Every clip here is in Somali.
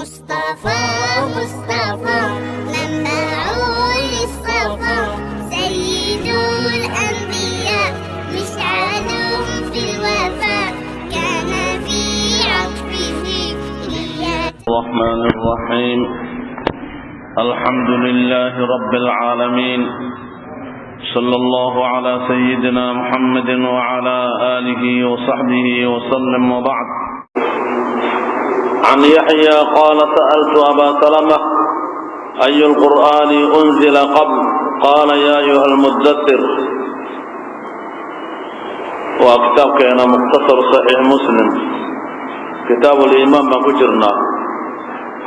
مصطفى مصطفى منبع للصفا، سيد الأنبياء مشعل في الوفاء، كان في عطفه رياض. الرحمن الرحيم، الحمد لله رب العالمين، صلى الله على سيدنا محمد وعلى آله وصحبه وسلم، وبعد. عن يحيى قال: سألت أبا سلمة: أي القرآن أنزل قبل؟ قال: يا أيها المدثر. وكتابك مختصر صحيح مسلم، كتاب الإيمان baan ku jirnaa.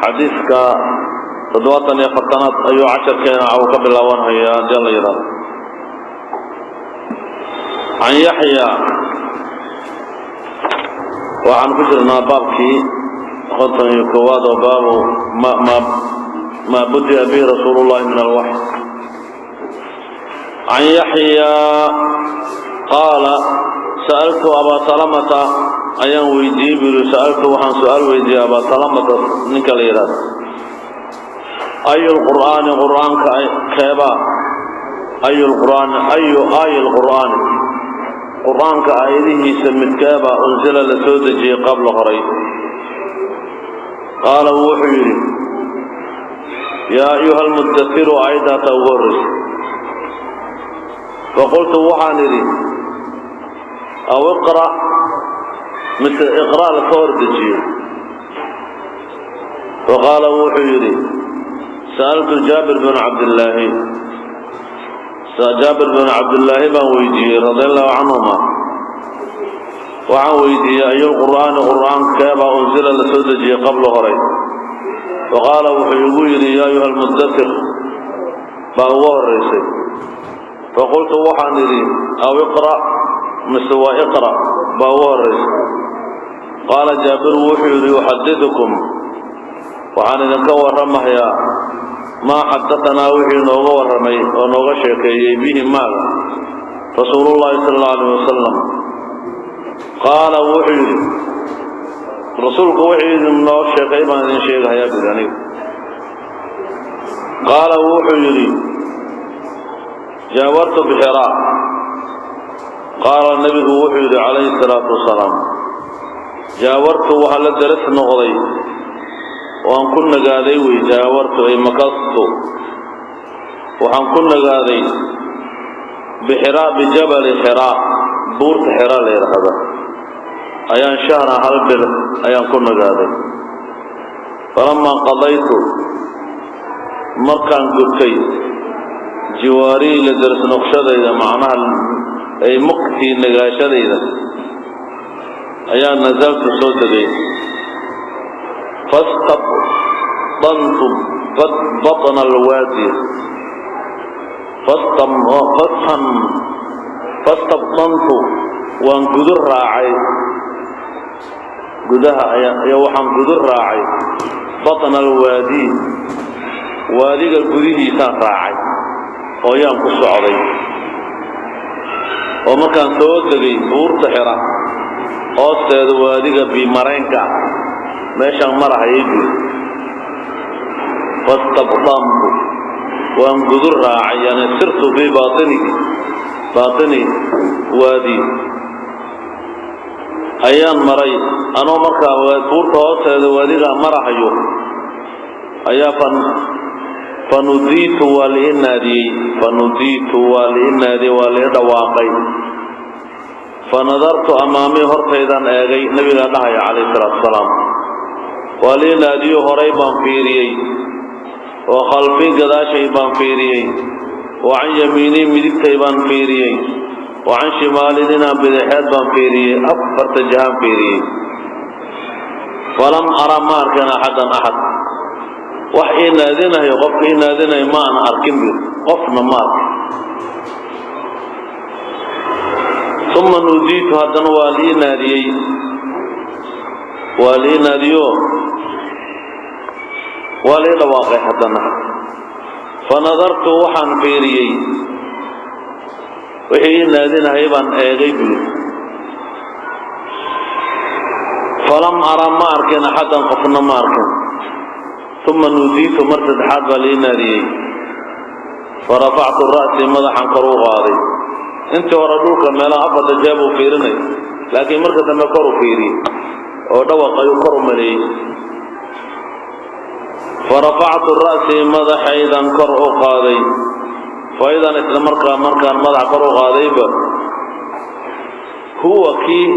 Xadiiska 74aad ayuu casharkeena uu ka bilaabanhayaa, haddii la yidhahdo. Can Yaxya, waxaan ku jirnaa baabkii 51aad oo baabu ما بدأ به رسول الله من الوحي. عن يحيى قال: سألت أبا سلمة ayaan weydiiyey buu yidhi. سألت, waxaan su-aal weydiiyey, أبا سلمة, ninka la yidhahdo, أي القرآن, qur'aanka keebaa, أي القرآن, أي آي القرآن, qur'aanka aayadihiisa midkeebaa, أنزل, la soo dejiyey, قبل, horay? قال, wuxuu yidhi: يا أيها المدثر, aayaddaasa ugu horraysa. فقلت, waxaan idhi: أو اقرأ, mise iqra' la ka hor dejiyey? فقال, wuxuu yidhi: سألت جابر بن عبد الله, Jaabir bin Cabdillaahi baan weydiiyey, رضي الله عنهما. Waxaan weydiiyey: أي القرآن, qur'aankeebaa, أنزل, la soo dejiyey, قبل, horay? فقال, wuxuu igu yidhi: يا أيها المدثر baa ugu horeysay. فقلت, waxaan idhi: أو اقرأ, mise waa iqra' baa ugu horeysay? قال جابر, wuxuu yidhi: أحدثكم, waxaan idinka warramayaa, ما حدثنا, wixii nooga warramay oo nooga sheekeeyey, به, maaga, رسول الله صلى الله عليه وسلم. قال, wuxuu yidhi rasuulku, wixii idin noo sheekay baan idin sheegahayaa buu yidhi aniga. قال, wuxuu yidhi: جاورت بحراء. قال, nebigu wuxuu yidhi calayhi salaatu wasalaam: جاورت, waxaa la daras noqday oo aan ku nagaaday wey. جاورت ay مكثت, waxaan ku nagaaday, بحراء, بجبل حراء, buurta Xiraa la yidhaahda ayaan, شهرا, hal bil ayaan ku nagaaday. فلما قضيت, markaan gutay, جواري, la daras noqshadayda, macnaha ay مكثي, nagaashadayda, ayaa نزلت, soo degay. فاستبطنت بطن الوادي, فاستبطنت, waan gudur raacay gudaha ayaa, waxaan gudur raacay, بطن الوادي, waadiga gudihiisaan raacay oo yaan ku socday. Oo markaan soo degay buurta Xira hoosteeda, waadiga bimareenka ah meeshaan marahayay buuri. فاستبطنت, waan gudur raacay, yani سرت في باطنه, باطن وادي ayaan maray. Anoo markaa buurta hoosteeda waadigaa marahayo ayaa فنوديت, waa la ii naadiyey. فنوديت, waa la ii naadiyey, waa la ii dhawaaqay. فنظرت أمامي, hortaydaan eegay. Nabigaa dhahaya calayhi salaatu wasalaam: waa la ii naadiyo, horay baan fiiriyey, oo خلفي, gadaashay baan fiiriyey, وعن يميني, midigtay baan fiiriyey, وعن شمالي, dhinaan bidixeed baan fiiriyey. Afarta jahaan fiiriyey. فلم أر, ma arkin, أحدا, axad wax ii naadinayo. Qofka ii naadinayo ma aan arkin bu, qofna ma arkin. ثم نوديت, haddana waa lii naadiyey, waa lii naadiyo, waa lii dhawaaqay haddana. فنظرت, waxaan fiiriyey, wixii ii naadinayay baan eegay buu yidhi. فلم أر, ma arkin, أحدا, qofna ma arkin. Uma nuudiitu, mar saddexaad baa lii naadiyey. Farafactu ra'sii, madaxan kor u qaaday. Intii hore dhulka meelaha afarta jeeb uu fiirinay, laakiin marka dambe kor u fiiriyey oo dhawaq ayuu kor u maleeyey. Farafactu ra'sii, madaxaydan kor u qaaday. Faidan, isla markaa markaan madaxa kor u qaadayba, huwa kii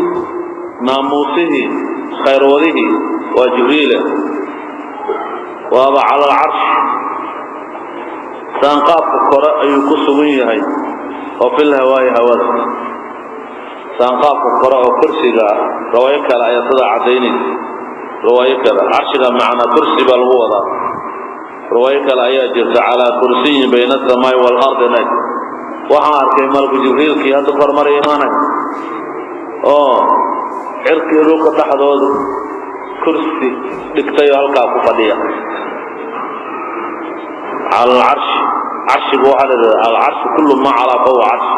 naamuusihii khayrwadihii waa Jibriile, waaba cala alcarsh, saanqaafka kore ayuu ku sugan yahay, oo fil hawaayi, hawada, saanqaafka kore oo kursiga. Riwaayo kale ayaa sidaa caddaynaysa. Riwaayo kale carshiga macnaa kursi baa lagu wadaa. Riwaayo kale ayaa jirta calaa kursiyin bayna asamaai waalardi. Nag waxaan arkay malaku Jibriilkii hadda kor mara imaanay oo cirkii dhulka dhexdooda kursi dhigtay oo halkaa ku fadhiya. Cala alcarshi, carshiga waxaa la yidhahdaa alcarshi kullu maa calaa fahuwa carshi,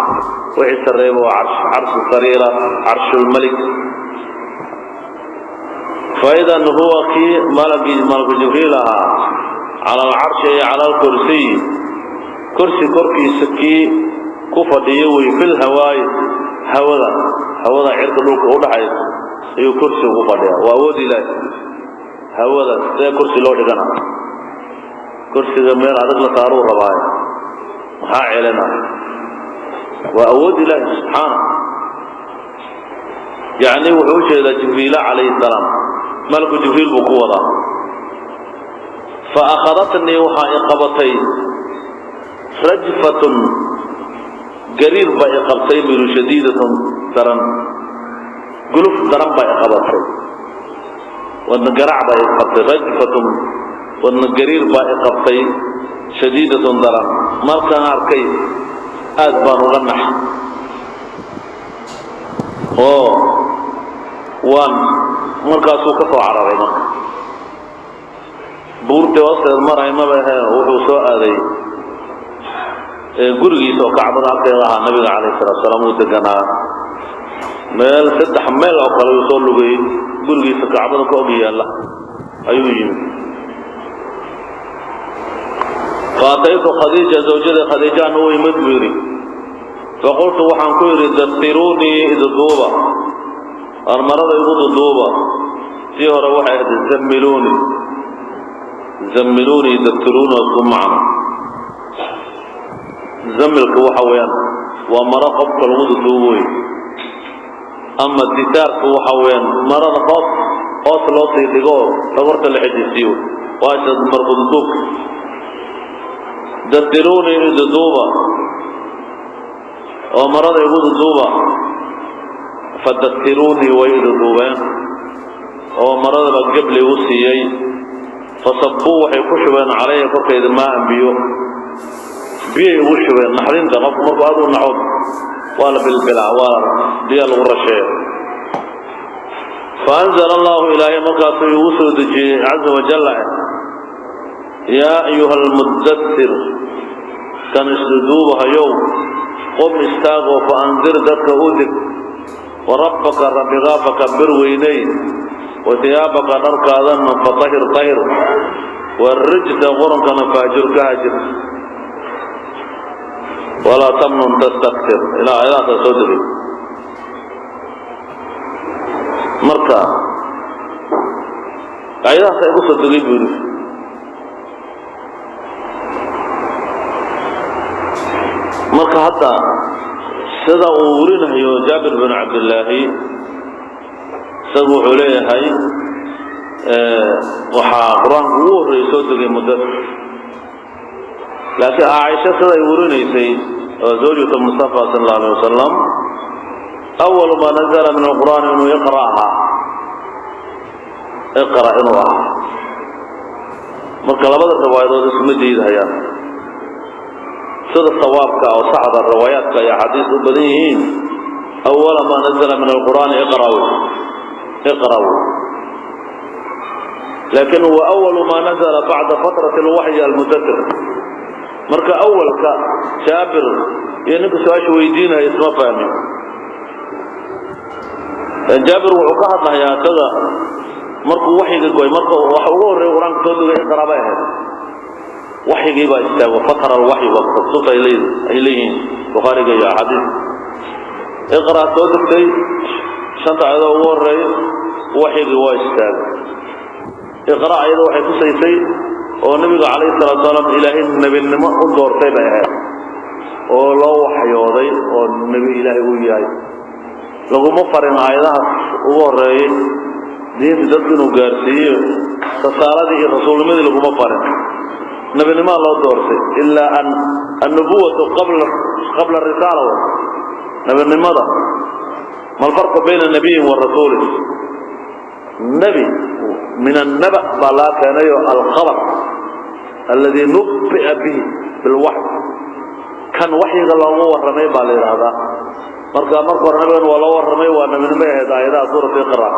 wixii sarreeyba waa carshi, carshu sariira, carshu lmalik. Faidan huwa kii malagii malaku Jibriil ahaa cala alcarshi ay cala alkursiyi, kursi korkiisa kii ku fadhiyo wey, fil hawaayi, hawada, hawada cirka dhulka u dhaxaysa ayuu kursi ugu fadhiyaa. Waa awood Ilaahi. Hawada see kursi loo dhigana? Kursiga meel adag la saaruu rabaayo, maxaa celina? Waa awood Ilaahi subxaana. Yacni wuxuu u jeedaa Jibriila calayhi salaam, malaku Jibriil buu ku wadaa. Fa akhadatnii, waxaa i qabatay rajfatun, gariir baa i qabtay biru, shadiidatun, daran, guluf daran baa i qabatay, wadna garaac baa i qabtay. Rajfatun, wadna gariir baa i qabtay, shadiidatun, daran. Markaan arkay aad baan uga nax oo waan markaasuu ka soo cararay. Marka buurtii hoosteed maray maba aheen, wuxuu soo aaday gurigiisa oo Kacbada agteeda ahaa. Nabiga calayh salatu salaam uu deganaa meel 3 meel oo kale uu soo lugayey, gurigiisa Kacbada ka og yaalla ayuu yimid. Faataytu Khadiija, zawjada Khadiijaan u imid buu yidhi. Faqultu, waxaan ku yidhi: dasiruunii, iduduuba, armarada igu duduuba. Tii hore waxay ahayd zammiluuni, zammiluuni, dasiruuni waa isku macno. Zamilka waxa weeyaan waa maro qofka lagu duduubo wey, ama ditaarka waxa weeyaan marada hoos hoos loo sii dhigo oo dhogorta la xejisiiyo, waa isa marku duduubka. Dasiruuni, iduduuba oo marada igu duduuba. Fadasiruunii, way iduduubeen oo maradaba gebli igu siiyey. Fasabbuu, waxay ku shubeen calaya, korkayda, maaan, biyo, biyay ugu shubeen. Naxdinta qofku markuu aad u naco waa la bilbilaa, waa biyaa lagu rasheeya. Faanzala allahu, ilaahay markaasuu igu soo dejiyey caza wajalla: yaa ayuha almuddathir, kan isduduubahayow, qum, istaagoo, fa andir, dadka u dig, warabbaka, rabbigaa, fakabbir, weyney, wa hiyaabaka, dharkaadana, fatahir, tahir, warijsa, qurunkana, fahjur, ka hajir, walaa tamnun tastaktir. Ilaa aayadahaasaa soo degay. Marka aayadahaasa igu soo degay buu yidhi. Marka hadda sida uu werinayo Jaabir bin Cabdillaahi, isagu wuxuu leeyahay waxaa Qur-aanku ugu horreeyey soo degay muddada, laakiin Caaisha siday werinaysay oo zawjatu Mustafa sala allahu alayh wasalam, awalu maa nazala min alqur'aani inuu iqra ahaa, iqra inuu ahaa. Marka labada riwaayadood isma diidahayaan. Sida sawaabka oo saxda riwaayaadka ay axaadiis u badan yihiin, awala maa nazala min alqur'aani iqra wey, iqra wey, laakin huwa awalu maa nazala bacda fatrati alwaxyi almudathir. Marka awalka Jaabir iyo ninka su-aasha weydiinaya isma fahmin. Jaabir wuxuu ka hadlayaa isaga markuu waxyiga goy, marka waxa ugu horreeya Qur-aanka soo degay Iqra bay ahayd. Waxyigii baa istaago, fatara alwaxyi, waa kutubta ay leeyihiin Bukhaariga iyo axaadiis. Iqra soo degtay, shanta aayadoo ugu horeeya, waxyigii waa istaagay. Iqra ayada waxay tusaysay oo nabiga calayhi salaatu salaam Ilaahay nebinimo u doortay bay ahayd, oo loo waxyooday oo nebi Ilaahay uu yahay. Laguma farin aayadahaas ugu horeeyey diinta dadku inuu gaarsiiyo, risaaladii iyo rasuulnimadii laguma farin, nebinimaa loo doortay. Ilaa an annubuwatu qabla risaala wa nebinimada. Ma alfarqu bayna nabiyin wa rasuulin? Nebi min annaba baa laga keenayo, alkhabar alladii nubbi'a bihi bilwaxy, kan waxyiga loogu warramay baa la yidhaahdaa. Marka marka hore nabigan waa loo warramay, waa nebinimay ahayd aayadaha suuratu Iqra.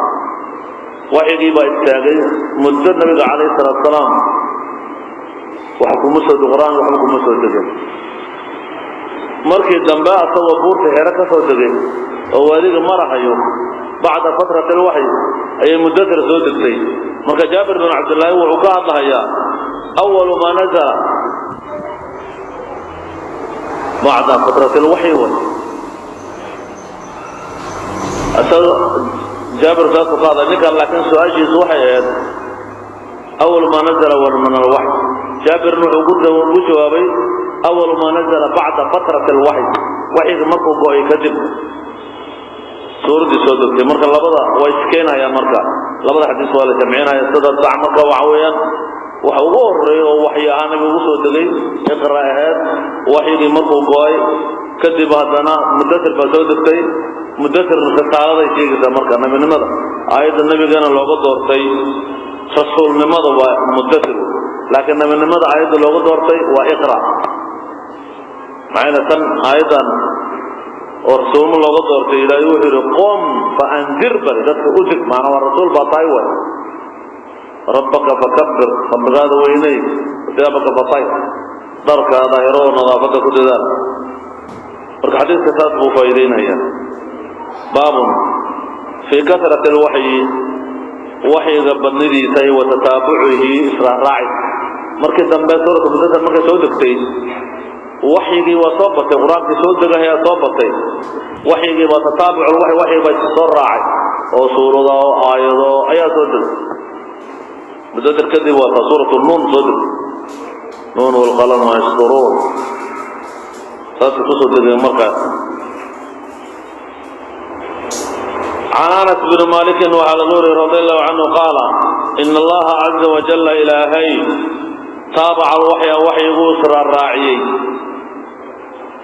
Waxyigii baa istaagay muddo. Nabiga calayhi salaatu salaam wax kuma soo, qur-aan waxba kuma soo degin. Markii dambe asagoo buurta Xero ka soo degay oo waadiga marahayo, bacda fatrati alwaxyi, ayay Mudathir soo degtay. Marka Jaabir bin Cabdillaahi wuxuu ka hadlahayaa awalu maa nazala bacda fatrati alwaxyi way. Isaga Jaabir saasuu ka hadlay ninkan, laakiin su-aashiisu waxay ahayd awal maa nazala min alwaxy. Jaabirna wuxuu ku jawaabay awalu maa nazala bacda fatrati alwaxy, waxyiga markuu go'ay kadib suuraddii soo degtay. Marka labada waa iskeenayaan, marka labada xadiis waa la jamcinaya sida sax. Marka waxa weeyaan waxa ugu horeeyay oo waxyi ahaa nabiga ugu soo degay Iqra ahayd. Waxyigii markuu go'ay kadib haddana Mudathir baa soo degtay. Mudathir risaaladay sheegaysaa, marka nebinimada aayadda nabigana looga doortay rasuulnimada waa Mudathir, laakiin nebinimada aayadda looga doortay waa Iqra. Maxayna tan aayaddan oo rasuulnimo looga doortay? Ilaahay wuxuu yidhi: "Qom fa andir", bari dadka u dig, maana waa rasuul baa tahay. Way rabbaka fakabbir, rabbigaada weyney, siyaabaka fatahhir, dharka daahiro oo nadaafadda ku dadaal. Marka xadiiska saas buu faa'iideynaya. Baabun fii kasrati alwaxyi, waxyiga badnidiisa iyo wa tataabucihi, israaraaci. Markii dambe suuratu Mudathir markay soo degtay, waxyigii waa soo batay, qur-aankii soo degahayaa soo batay. Waxyigii baa tataabucul waxyi, waxyigi baa soo raacay oo suurado oo aayado ayaa soo degay. Mudathir kadib waa taa suuratu Nuun soo degtay, Nuun walqalam maa yasturuun, saasay kusoo degeen markaas. Can Anas bni Maalikin waxaa laga wariyey radi allahu canhu qaala: ina Allaha caza wajalla, Ilaahay, taabaca alwaxya, waxyiguu israarraaciyey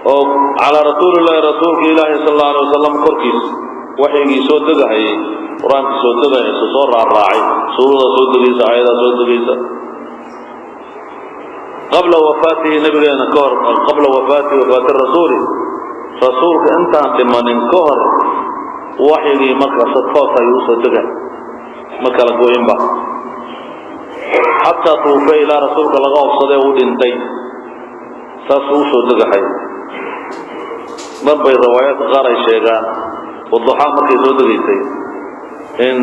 oo calaa rasuulillahi, rasuulka Ilaahi sal alla alay wasalam korkiisa waxyigii soo degahayay, qur-aankii soo degahaysa soo raarraacay, suuradaa soo degaysa, aayadaa soo degaysa, qabla wafaatihi, nabigeena ka hor, qabla wafaatihi, wafaati rasuuli, rasuulka intaan dhimanin ka hor. Waxyigii marka si toos ayuu usoo degay, ma kala goyinba, xataa tuufe, ilaa rasuulka laga obsadee uu dhintay, saasuu usoo degahay. Mar bay riwaayaadka qaar ay sheegaan Waduxaa markay soo degaysay in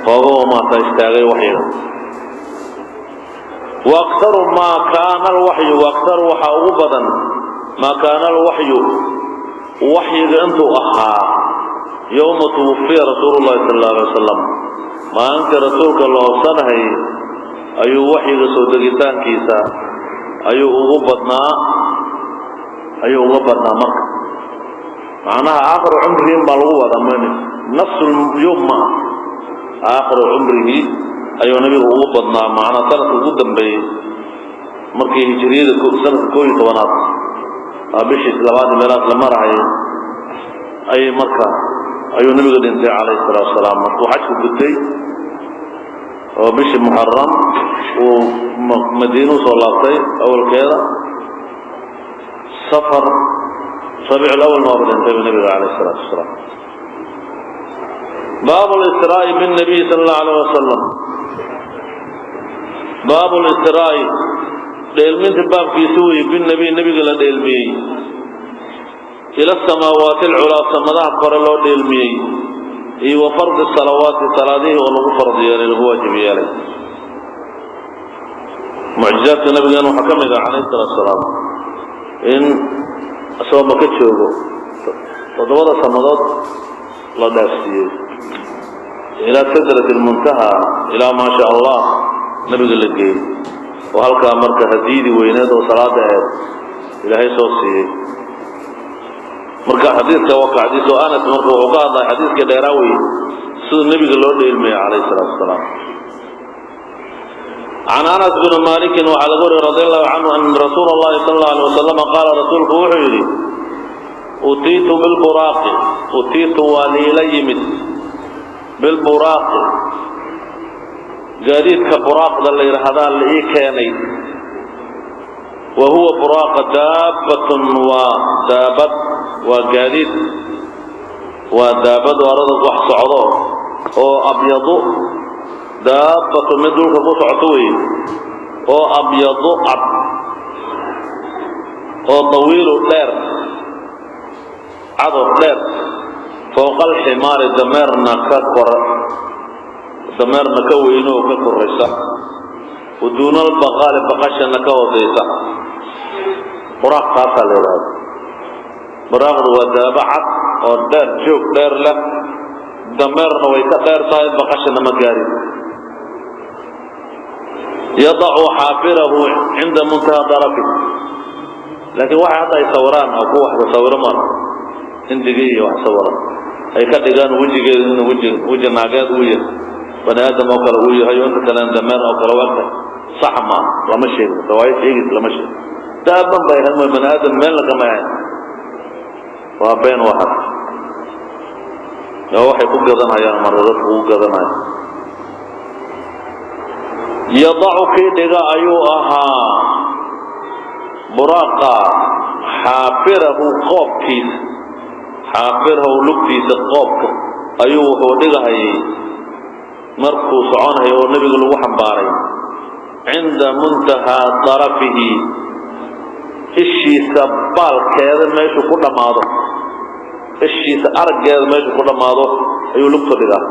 hoogoo maata istaagay waxyiga. Waaktaru maa kaana alwaxyu, waaktaru waxaa ugu badan, maa kaana alwaxyu, waxyiga intuu ahaa, yowma tuwufiya rasuulu llahi sal alla alay wasalam, maalintii rasuulka la hobsanahayay ayuu waxyiga soo degitaankiisa ayuu ugu badnaa, ayuu uga badnaa. Marka macnaha aakhiru cumrihi baa lagu wadaa, m nafsu yowm ma ah, aakhiru cumrihi ayuu nabigu ugu badnaa, macnaa sanadka ugu dambeeyey markii hijriyada sanadka 11aad bishiis labaad meelahaas la marahayay ayay marka ayuu nabiga dhintay calayhi salaatu wasalaam, markuu xajka gutay oo bishii Muxaram uu Madiine usoo laabtay awalkeeda, Safar, Rabiic alawalna waaba dhintayba nabiga calayhi salaatu wasalaam. Baabu lisraa'i binnabiy sala allahu alayh wasalam. Baabu lisraa'i, dheelminta baabkiisa weeye, binnabiy, nebiga la dheelmiyey, ila asamaawaati alculaa, samadaha kore loo dheelmiyey, iyo wa fardi salawaati, salaadihii oo lagu farad yeelay, lagu waajib yeelay. Mucjizaadka nabigeena waxaa ka mid ah, calayhi salaatu salaam, in isagoo Maka joogo 7da sannadood la dhaafsiiyey ilaa Sidrat Almuntaha, ilaa maa sha Allah nabiga la geeyey, oo halkaa marka hadiyadii weyneed oo salaada aheed Ilaahay soo siiyey. Marka xadiidka waa ka xadiis oo Anas. Marka wuxuu ka hadlay xadiiska dheeraa weye, siduu nebiga loo dheelmaya, calayhi salaatu wasalaam. Can Anas bni Malikin waxaa laga wariyey, radi Allahu canhu, ana rasuula allahi sala allau alay wasalama qaala, rasuulku wuxuu yidhi: "Utiitu bilburaaqi." Utiitu, waa liila yimid, bilburaaqi, gaadiidka buraaqda la yidhaahdaa la ii keenay. Wa huwa buraaqa daabbatun, waa daabad, waa gaadiid, waa daabad, arada wax socdo oo abyadu, daabbatun, mid dhulka ku socoto weeye, oo abyadu, cad, oo tawiilu, dheer, cado dheer, fowqa alximaari, dameerna ka kor, dameerna ka weynoo ka koraysa, wa duuna albaqaali, baqashana ka hoosaysa. Buraaq taasaa la yidhahda. Buraaqdu waa daaba cad oo dheer, joog dheer leh, dameerna way ka dheer tahay, baqashana ma gaarin. Yadacu xaafirahu cinda muntaha darafi. Laakiin waxay hadda ay sawiraan oo ku waxba sawiro mara hindiga iyo wax sawira ay ka dhigaan wejigeedu inuu weji weji naageed uu yahay, bani aadam oo kale uu yahay, oo inta kalena dameer oo kale u egtahay, sax maa, lama sheegin. Riwaayo sheegis lama sheegin. Daaban bay ahayd mooy, bani aadam meelna kama ahayn. Waa been waxaas, waa waxay ku gadanayaan marka dadku ku gadanaya. Yadacu, kii dhiga ayuu ahaa buraaqa, xaafirahu, qoobkiisa, xaafirahu, lugtiisa qoobka ayuu wuxuu dhigahayay markuu soconayo oo nebiga lagu xambaaray, cinda muntahaa darafihi, ishiisa baalkeeda meeshuu ku dhammaado, ishiisa araggeeda meeshuu ku dhammaado ayuu lugta dhigaa.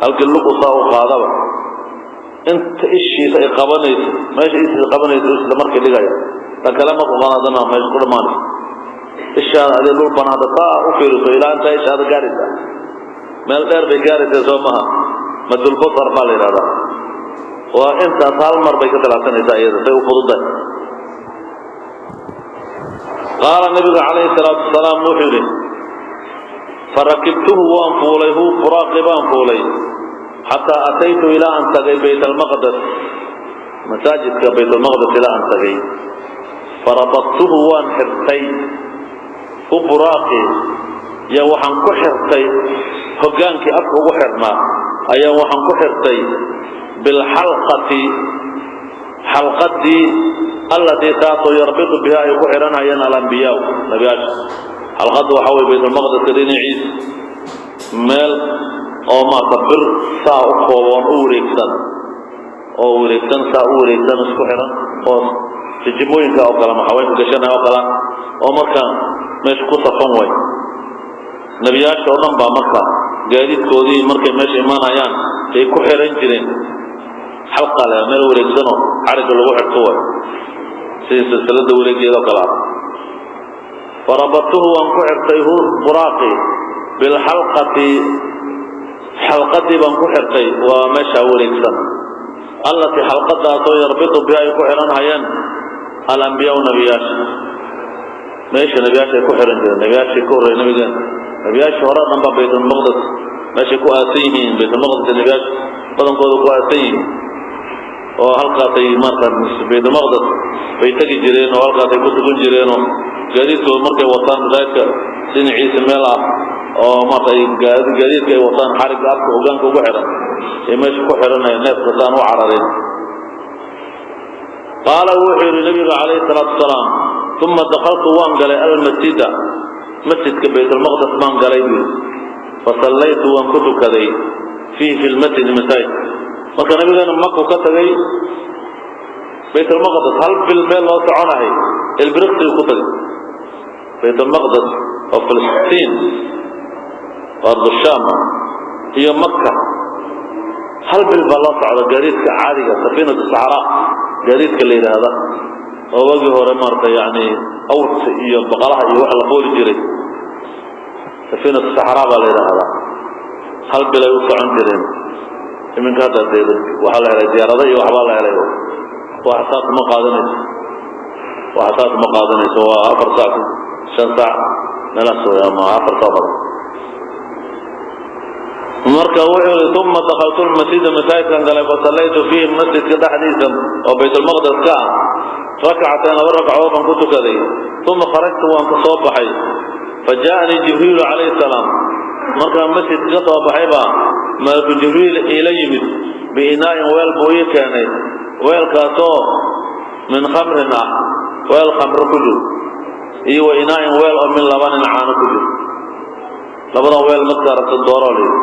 Halkii lugu saa u qaadaba, inta ishiisa ay qabanayso, meesha ishiisa qabanayso isla markii dhigaya. Tan kale markuu qaadana meesha ku dhammaanayso. Ishaada adii dhul banaada saa u fiiriso, ilaa intaa ishaada gaaraysa, meel dheer bay gaaraysaa, soo maha? Madulbasar baa la yidhahdaa. Waa intaas, hal mar bay ka talaabsanaysaa iyada, say u fududahay. Qaala, nabiga calayhi salaatu wasalaam wuxuu yidhi: "Farakibtuhu, waan fuulay, hu buraaqi baan fuulay, xataa ataytu, ilaa aan tagay, Bayt Almaqdes, masaajidka Bayt Almaqdes ilaa aan tagay. Farabadtuhu, waan xirtay, hu buraaqi ya waxaan ku xirtay hoggaankii afka ugu xirnaa ayaa waxaan ku xirtay, bilxalqati, xalqadii, allatii, taasoo, yarbitu biha, ay ku xidhanayeen, alambiyaa, nabiyaasha." Xalqaddu waxaa weye Baytulmaqdeska dhinaciis meel oo maarta bir saa u kooban, u wareegsan, oo wareegsan, saa u wareegsan, isku xidhan, oo jijimooyinka oo kale maxaweenka gashanaya oo kale, oo marka meesha ku safan way. Nebiyaasha oo dhan baa marka gaadiidkoodii markay meesha imaanayaan ay ku xiran jireen. Xalqa leh, meel wareegsanoo xarigga lagu xirto way, sidii silsilada wareegeeda oo kale ah. Farabatuhu, waan ku xirtay, hu buraaqi, bilxalqati, xalqadii baan ku xirtay, waa meeshaa wareegsan, allatii, xalqadaasoo, yarbitu biha, ay ku xihan hayeen, alambiyaau, nebiyaasha. Meesha nebiyaasha ay ku xihan jireen, nebiyaashii ka horreeyay nabigeen, nebiyaashii hore dhan baa Baytulmaqdes meeshay ku aasan yihiin. Baytulmaqdes nebiyaasha badankooda ku aasan yihiin, oo halkaasay marka Baytulmaqdes bay tegi jireen, oo halkaasay ku tukan jireenoo gaadiidkooda markay wataan, masaajidka dhinaciisa meel ah oo maarta ay gaadiidka ay wataan xarigga afka hogaanka ugu xihan ee meesha ku xihanaya, neefka saan u carareen. Qaala, wuxuu yidhi nabiga calayhi salaatu wasalaam: "Uma dakaltu, waan galay, almasjida, masjidka Baytulmaqdes baan galay," buu yidhi. "Fasallaytu, waan ku tukaday, fiihi, fi lmasjidi, masaajid." Marka nabigeena Maku ka tagay Baytulmaqdes, hal bil meel loo soconahay ilbiriqsiguu ku tagay Baytulmaqdes oo Filistiin oo ardushaama iyo Maka, hal bil baa loo socda gaadiidka caadiga, safiinatu saxraa. Gaadiidka la yidhaahda oo waagii hore maaragtay yani awrta iyo baqalaha iyo wax la fooli jiray, safiinatu saxraa baa la yidhaahdaa. Hal bilay u socon jireen. Iminka hadda dee waxaa la helay diyaarado iyo waxbaa la helay. Wax saas ma qaadanayso, wax saas ma qaadanayso. Waa 4 saac, 5 saac meelahaas wey, ama 4 saac badan. Marka wuxuu yihi: uma dakaltu lmasjida, masaajidkan galay, fasallaytu fiihi, masjidka dhexdiisa oo Baytulmaqdes ka ah, rakcateen, 2 ragcadood baan ku tukaday. Uma kharajtu, waan ka soo baxay. Fajaa'anii Jibriilu calayhi salaam. Markaan masjidka ka soo baxay baa malaku Jibriil iila yimid. Biinaa'in, weel buu ii keenay, weelkaasoo min khamrin ah, weel khamro ku jiro, iyo wa inaa'in, weel oo min labanin, caano ku jiro. Labadan weel marka aragto dooroo layidhi,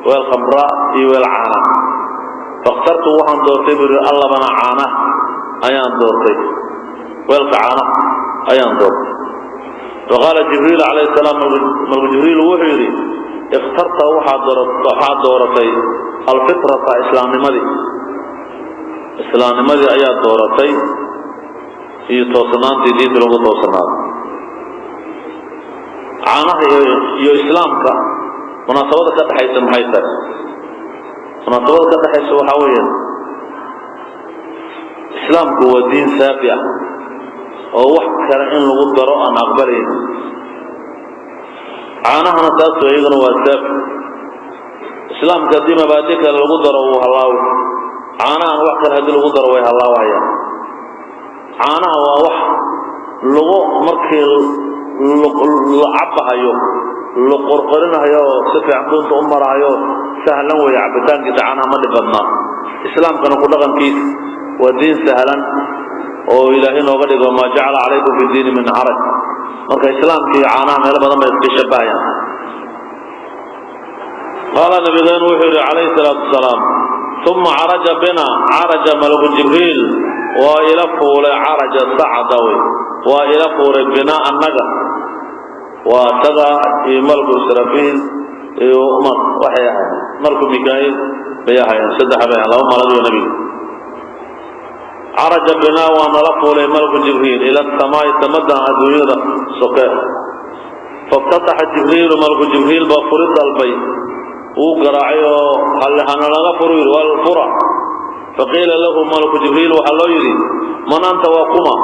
weel khamra iyo weel caana. Fakhtartu, waxaan doortay buu yidhi, allabana, caana ayaan doortay, weelka caana ayaan doortay. Faqaala Jibriil calayhi salaam, malku Jibriil wuxuu yidhi: ikhtarta, waxaad dooratay alfitrata, islaamnimadii, islaamnimadii ayaad dooratay iyo toosnaantii diinta lagu toosnaado. Caanaha iyo islaamka munaasabada ka dhexaysa maxay tahay? Munaasabada ka dhexaysa waxaa weeyaan, islaamku waa diin saafi ah oo wax kale in lagu daro aan aqbalaynin. Caanahana saas wey, iyaguna waa saafi. Islaamka haddii mabaadi kale lagu daro, wuu hallaawi. Caanahan wax kale haddii lagu daro, way hallaawayaan. Caanaha waa wax lagu markii la cabahayo, la qorqorinahayo oo si fiican dhuunta u marahayo, sahlan weeye cabitaankiisa. Caanaha ma dhib badnaa. Islaamkana ku dhaqankiisa waa diin sahlan oo Ilaahay nooga dhigo maa jacala calaykum fi diini min xaraj. Marka islaamka iyo caanaha meelo badan bay iska shabahayaan. Qaala, nabigeenu wuxuu yidhi calayhi salaatu wasalaam: uma caraja bina, caraja malaku Jibriil, waa ila fuulay. Caraja sacda wey, waa ila fuulay. Bina, annaga, waa isaga iyo malku Israafiil iyo umar waxay ahaayeen, malku Mikaaiil bay ahaayeen, saddex bay ahayen, laba malag iyo nebiga. Caraja binaa, waa nala fuulay malaku Jibriil, ila asamaai, samadan adduunyada soke. Faftataxa Jibriilu, malaku Jibriil baa furi dalbay, wuu garaacay oo hana laga furu yidhi, waa fura. Faqiila lahu, malaku Jibriil waxaa loo yidhi: man anta, waa kuma?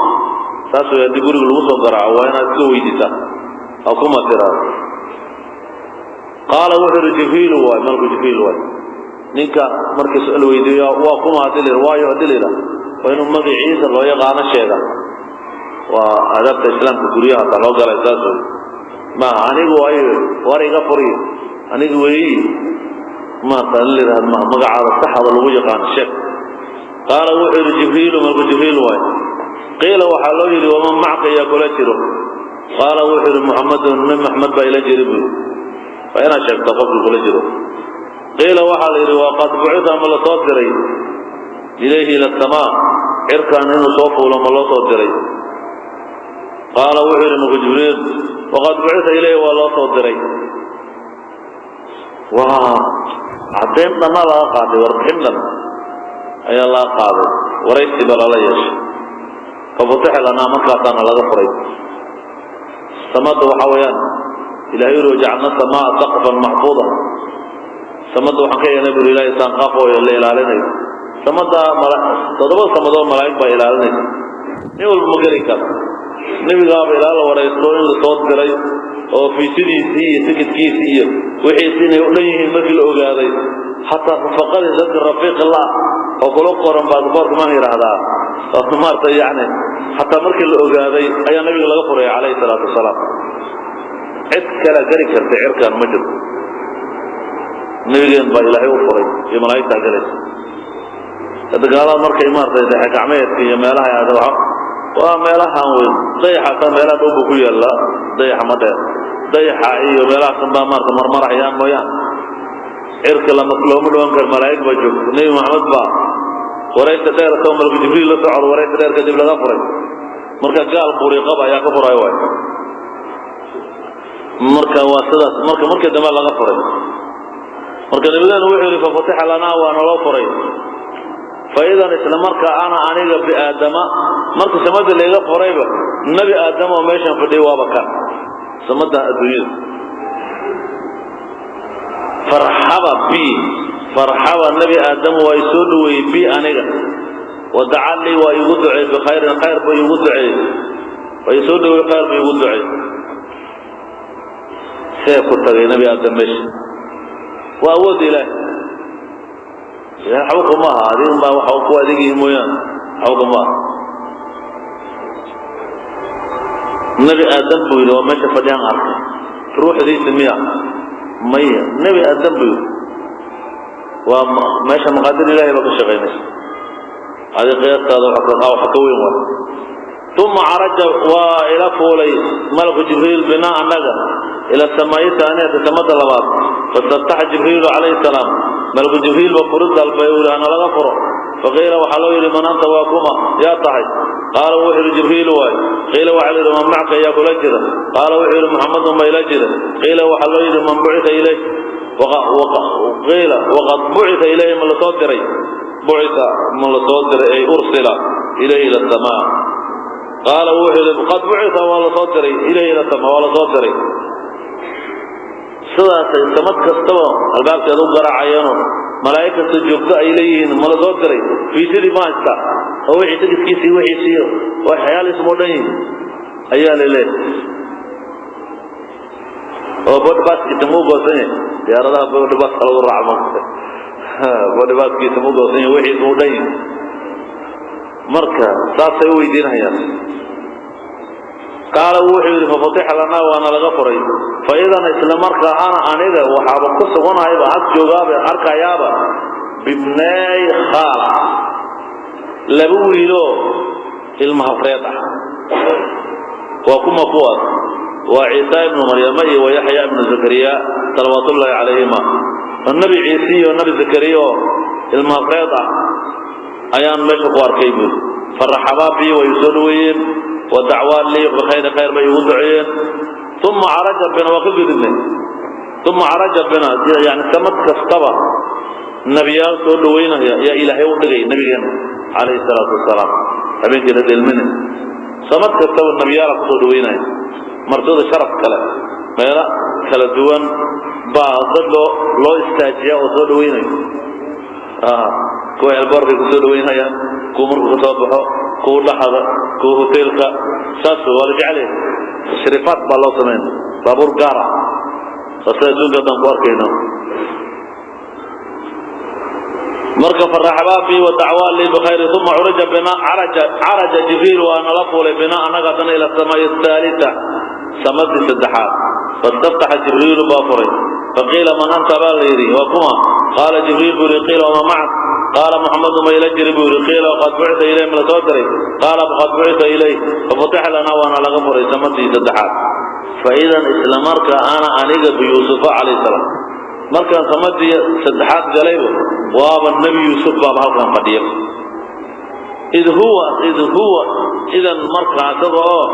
Saas way, haddii guriga lagu soo garaaco waa inaad iska weydiisaa, waa kuma tiraado. Qaala, wuxuu yidhi: Jibriilu waay, malaku Jibriil waay. Ninka markii su-aal weydiiyo, waa kuma hadii la yidhi, waayo hadii la yidhaha, waa inuu magaciisa loo yaqaano sheega. Waa aadaabta islaamka, guryaha hataa loo galay saas wey. Maaha anigu waayo, war iga furiyo, aniga weeyi, maarta in la yidhahdo maha. Magacaada saxda lagu yaqaano sheeg. Qaala, wuxuu yidhi: Jibriilu, malku Jibriil waay. Qiila, waxaa loo yidhi: waman macka, yaa kula jiro? Qaala, wuxuu yidhi: Muxamadun, nabi Maxamed baa ila jiri buu yidhi. Waa inaad sheegto qofkii kula jiro. Qiila, waxaa la yidhi: waqad bucita, ma la soo diray? Ilayhi, ila asamaa, cirkan inuu soo fuulo ma loo soo diray? Qaala, wuxuu yidhi malku Jibriil: waqad bucita ilayhi, waa loo soo diray. Waa caddayn dhanna laga qaaday, warbixin dhan ayaa laga qaaday, waraysi baa lala yeeshay. Fafutixa lanaa, markaasaana laga furay samada. Waxaa weeyaan, Ilahay yuri: wajacalna samaa saqfan maxfuuda. Samada waxaan ka yeelnay buri Ilahay saanqaaf oo la ilaalinayo. Samada toddoba samadoo malaa'ig baa ilaalinaysa, nin walba ma geli karo. Nebigaaba ilaa la waraysto in la soo diray oo fiisidiisii iyo tikidkiisii iyo wixiisi inay u dhan yihiin markii la ogaaday, xataa rafaqadii, dadka rafiiqa la oo kula qoran baasaboorka maan yidhaahdaa oo maarata yani, xataa markii la ogaaday ayaa nabiga laga furaya calayhi salaatu wasalaam. Cid kale geli karta cirkan ma jirto, nabigeen baa Ilaahay u furay iyo malaa'igtaa galaysa. Hadda gaalada markay maaragtay dayax gacmeedka iyo meelaha aada, waa meelahan weyn. Dayaxa taa meelaha dhow buu ku yaallaa, dayaxa ma dheer. Dayaxa iyo meelahaasan baa maarata marmarahayaan mooyaan, cirka lama looma dhawaan karo, malaa'ig baa joogta. Nebi Maxamed baa waraysi dheer isagoo malaku Jibriil la socdo, waraysi dheer kadib laga furay. Marka gaal buriqaba ayaa ka furay waay. Marka waa sidaas. Marka markii dambe laga furay. Marka nabigeenu wuxuu yidhi: fafutixa lanaa, waa naloo furay. Fa idan isla markaa ana aniga biaadama, marka samada layga furayba nebi Aadama oo meeshan fadhiyay waaba kan samada adduunyada. Farxaba bi, farxaba nebi Aadam waa isoo dhaweeyey bi aniga, wadacalii waa iigu duceey, bikhayrin khayr buu iigu duceeyey, waa isoo dhaweeyey, khayr buu iigu duceeyey. See ku tagay nebi Aadam meesha? Waa awoodda Ilaahay. Ilahay waxba kuma aha, adiga baa waxa ku adeegyihi mooyaane, waxba kuma aha. Nebi Aadam buu yidhi waa meesha fadhiyaan arkay, ruuxdiisa miya? Maya, nebi Aadam buu yidhi. Waa meesha maqaadir Ilahay baa ka shaqaynaysa, adi qiyaastaada waxa ka weyn waay. Uma caraja, waa ila fuulay malaku Jibriil binaa annaga ila samaa'i taaniyata, samada labaad. Fastaftaxa Jibriilu calayhi salaam, malaku Jibriil ba furid dalbay, uu yidhi hana laga furo. Faqiila, waxaa loo yidhi, man anta, waa kuma, yaa tahay? Qaala, wuxuu yidhi, Jibriil waay. Qiila, waxaa la yidhi, man macka, yaa kula jira? Qaala, wuxuu yidhi, Muxamadun baa ila jira. Qiila, waxaa loo yidhi, man bucita ilayh? Qiila, waqad bucita ilayhi, ma lasoo diray? Bucita, ma lasoo diray? Ay ursila ilayhi ila samaa. Qaala, wuxuu yidhi, qad bucita, waa lasoo diray, ilayhi ila samaa, waa lasoo diray. Sidaasay samad kastaba albaabkeeda u garaacayeenoo malaa'ig kasta joogto ay leeyihiin, ma la soo diray? Fiisadii ma haysta oo wixii tigiskiisii wixiisiiyo waxyaalihiisuma dhan yihin ayaa la leeyahay, oo bodhbaaskiisa muu goosan yahay? Diyaaradaha bodhbaaska lagu raaco, bodhbaaskiisa muu goosan yahay? Wixiisa muu dhan yihin? Marka saasay u weydiinayaan. Qaala, wuxuu yidhi, fafutixa lanaa, waana laga furay. Fa idan isla markaa ana aniga waxaaba ku suganahayba, ag joogaaba, arkayaaba bibnaay khaala, laba wiiloo ilma hafreed ah. Waa kuma kuwaas? Waa Ciisa ibnu Maryama iyo wa Yaxya ibnu Zakariya salawaatullaahi calayhima. Oo nebi Ciise iyo nebi Zakariya oo ilma hafreed ah ayaan meesha ku arkay buuri. Faraxabaa bii, way soo dhaweeyeen, wadacwaan lii bikhayri, khayr bay igu duceeyeen. Uma caraja bina, waa ka gudubnay. Uma caraja bina, yani samad kastaba nebiyaal soo dhaweynaya yaa Ilaahay u dhigay nabigeena calayhi salaatu wasalaam habeenkii la dheelminay. Samad kastaba nebiyaala kusoo dhaweynaya, martida sharaf kale, meelo kala duwan baa dad loo istaajiya oo soo dhaweynaya. Kuwa elboorkay kusoo dhaweynayaan, kuwa markuu kasoo baxo, kuwa dhaxada, kuwa hoteelka, saas waa la jecel yahay. Tashriifaat baa loo samaynaya, baabuur gaar ah, saase adduunka haddaan ku arkayno. Marka faraxbaa bi wa dacwaa lii bikhayri. Uma curaja bina, caraja, caraja Jibriil waa nala fuulay, bina annaga haddana ila samaa'i athaalita, samadii saddexaad. Fastaftaxa Jibriilu baa furay. Faqiila, man anta, baa la yidhi, waa kuma? Qaala, Jibriil buu yidhi. Qiila, wama macak? Qaala, Muxamadu ma ila jiri buu yidhi. Qiila, qad bucita ilayh, ma la soo diray? Qaala, qad bucita ilayh. Fafutixa lanaa, waana laga furay samadii saddexaad. Faidan isla markaa ana aniga biyuusufa calayhi salaam, markaan samadii saddexaad galayba waaba nebi Yuusuf baaba halkan fadhiya. Id huwa, id huwa, idan markaa isaga oo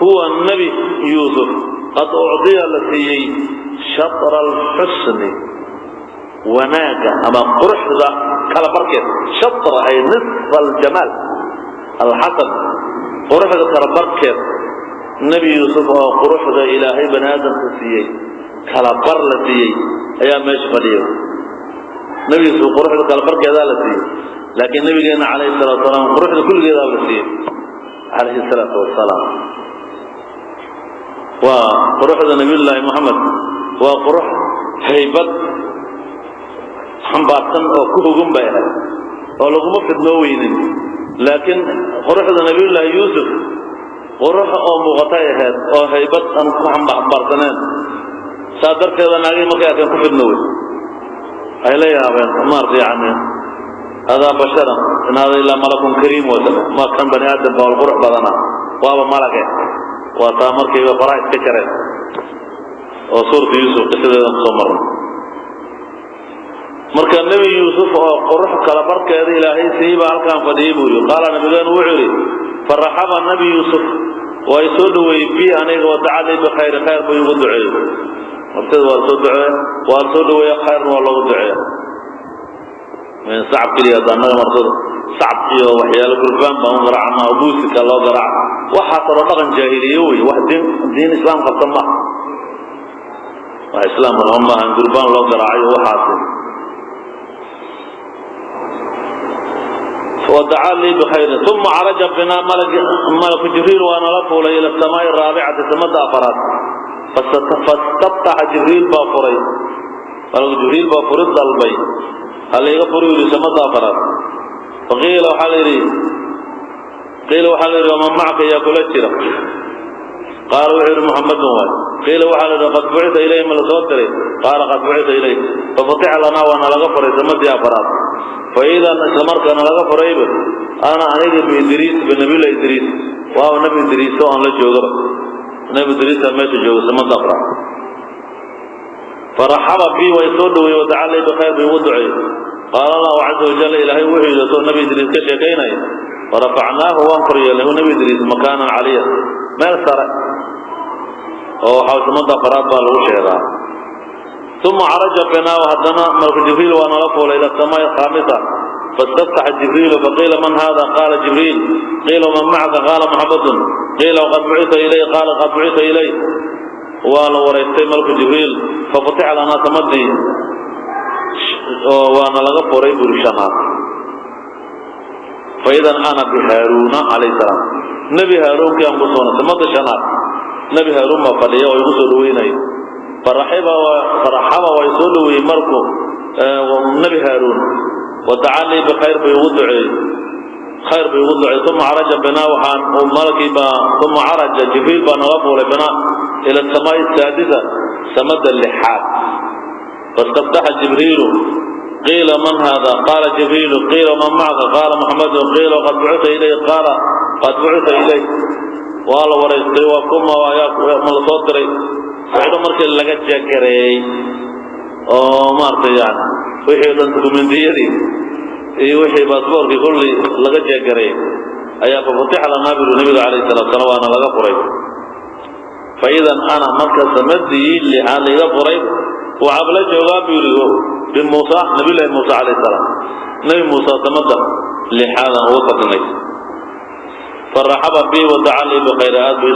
huwa nebi Yuusuf qad ucdiya, la siiyey, shatra alxusni, wanaagga ama quruxda kala barkeed. Shatra ay nisfa aljamaal alxasan, quruxda kala barkeed. Nebi Yuusuf oo quruxda Ilaahay bani aadamka siiyey kala bar la siiyey ayaa meesha fadhiya. Nebi Yuusuf quruxda kala barkeedaa la siiyey, laakiin nabigeena calayhi salatu wasalaam quruxda kulligeedaa la siiyey calayhi salaatu wasalaam. Waa quruxda nabiyullaahi Moxamed, waa qurux haybad xambaarsan oo ku hogan bay ahayd oo laguma fidnoo weynin, laakiin quruxda nabiyullaahi Yuusuf qurux oo muuqatay ahayd oo haybad aan ku xambaarsaneen. Saa darteeda naagihii markay arkeen ku fidnoowey, ay la yaabeen, maarata yani hadaa basharan in hada ilaa malakun kariim, wata ma kan bani aadam baa qurux badana, waaba malage. Waa taa markayba faraha iska jareen oo suurta Yuusuf qisadeedan kusoo marnay. Marka nebi Yuusuf oo qurux kala barkeeda Ilaahay siiyey baa halkaan fadhiyey buu yidhi. Qaala, nabigeenu wuxuu yidhi, faraxaba nebi Yuusuf waa i soo dhaweeyey bi aniga, wadacalii bikhayri, khayr buu igu duceeyey. Martida waa lasoo duceeya, waa la soo dhaweeya, khayrna waa loogu duceeya. Min sacab keliya hadda annaga martida Sacab iyo waxyaalo gurbaan baan u garaacnaa oo muusika loo garaaca. Waxaas oo dhaqan jaahiliye wey, wax diin islaam qabta maaha, wax islaamka lama maahan gurbaan loo garaacayo waxaasi. ودعا لي بخير. ثم عرج بنا ملك جبريل وانا لفول الى السماء الرابعه، سمد افراد. فاستفتح جبريل بافري، ملك جبريل بافري ضلبي هل يغفر لي سمد افراد. فقيل وحليري، قيل وحليري: ومن معك يا كل؟ قال وحير: محمد واي. قيل وحليري: قد بعث إليه من الصوتري؟ قال: قد بعث إليه. ففتح لنا وانا لغفر سمد افراد. فإذا إسلامك أنا لغا فريب أنا أنيق بإدريس، بنبي الله إدريس، وهو نبي إدريس وأنا لا جوغر نبي إدريس ماشي جوغر سمد أفراد. فرحب بي ويسود ودعا لي بخير بوضعي. قال الله عز وجل، إلهي وحي لسو نبي إدريس كشيكيني: ورفعناه، وانقر له نبي إدريس، مكانا عليا، meel sare oo waxaa samada afraad baa lagu sheegaa. ثم عرج بنا، وهدنا ملك جبريل وانا لفول الى السماء الخامسة. فاستفتح جبريل، فقيل: من هذا؟ قال: جبريل. قيل: ومن معك؟ قال: محمد. قيل: وقد بعث إليه؟ قال: قد بعث إليه. وانا وريستي ملك جبريل. ففتح لنا سمدي وانا لغا فوري برشانات. فإذا أنا بهارون عليه السلام، نبي هارون كان قصونا سمد شنات، نبي هارون ما فليه ويقصد ويني. فرحب فرحب ويسولوي مركو نبي هارون ودعا لي بخير بيوضعي، خير بيوضعي. ثم عرج بنا وحان وملكي با، ثم عرج جبريل بنا وفول بنا إلى السماء السادسة، سمد اللحاد. فاستفتح جبريل، قيل: من هذا؟ قال: جبريل. قيل: من معك؟ قال: محمد. قيل: وقد بعث إليه؟ قال: قد بعث إليه. وقال وريستي وكما وياك ما صدري وحده markii laga jakareeyay oo maartay yani wixii dhan dokumentiyadii iyo wixii baasaboorkii kulli laga jakareeyay ayaa fafatixa lanaa biru nabiga calayhi salaatu salaam waana laga furay. Faidan ana marka samadii lixaa laga furay waxaa la joogaa buu yidhi bimuusa, nabiyullaahi muusa calayhi salaam. Nabi muusa samada lixaadan ugu tagnay. فرحب بي ودعا لي بخير، aad buu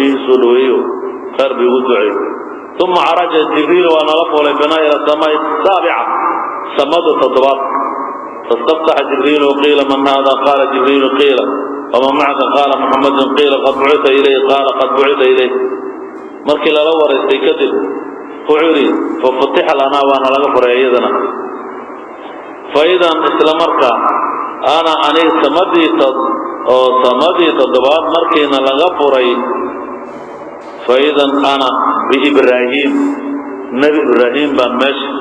ii soo dhaweeyo, خير buu igu duceeyey. ثم عرج جبريل وانا لفول بنا الى السماء السابعه، سمد تضبط. فاستفتح جبريل، وقيل: من هذا؟ قال: جبريل. قيل: ومن معك؟ قال: محمد. قيل: قد بعث اليه؟ قال: قد بعث اليه. Markii lala wareystay kadib wuxuu yidhi: fafutixa lanaa, waana laga furay iyadana. Faidan isla markaa ana aniga samadii oo samadii toddobaad markiina laga furay, faidan ana biibraahim, nebi ibraahim baan meesha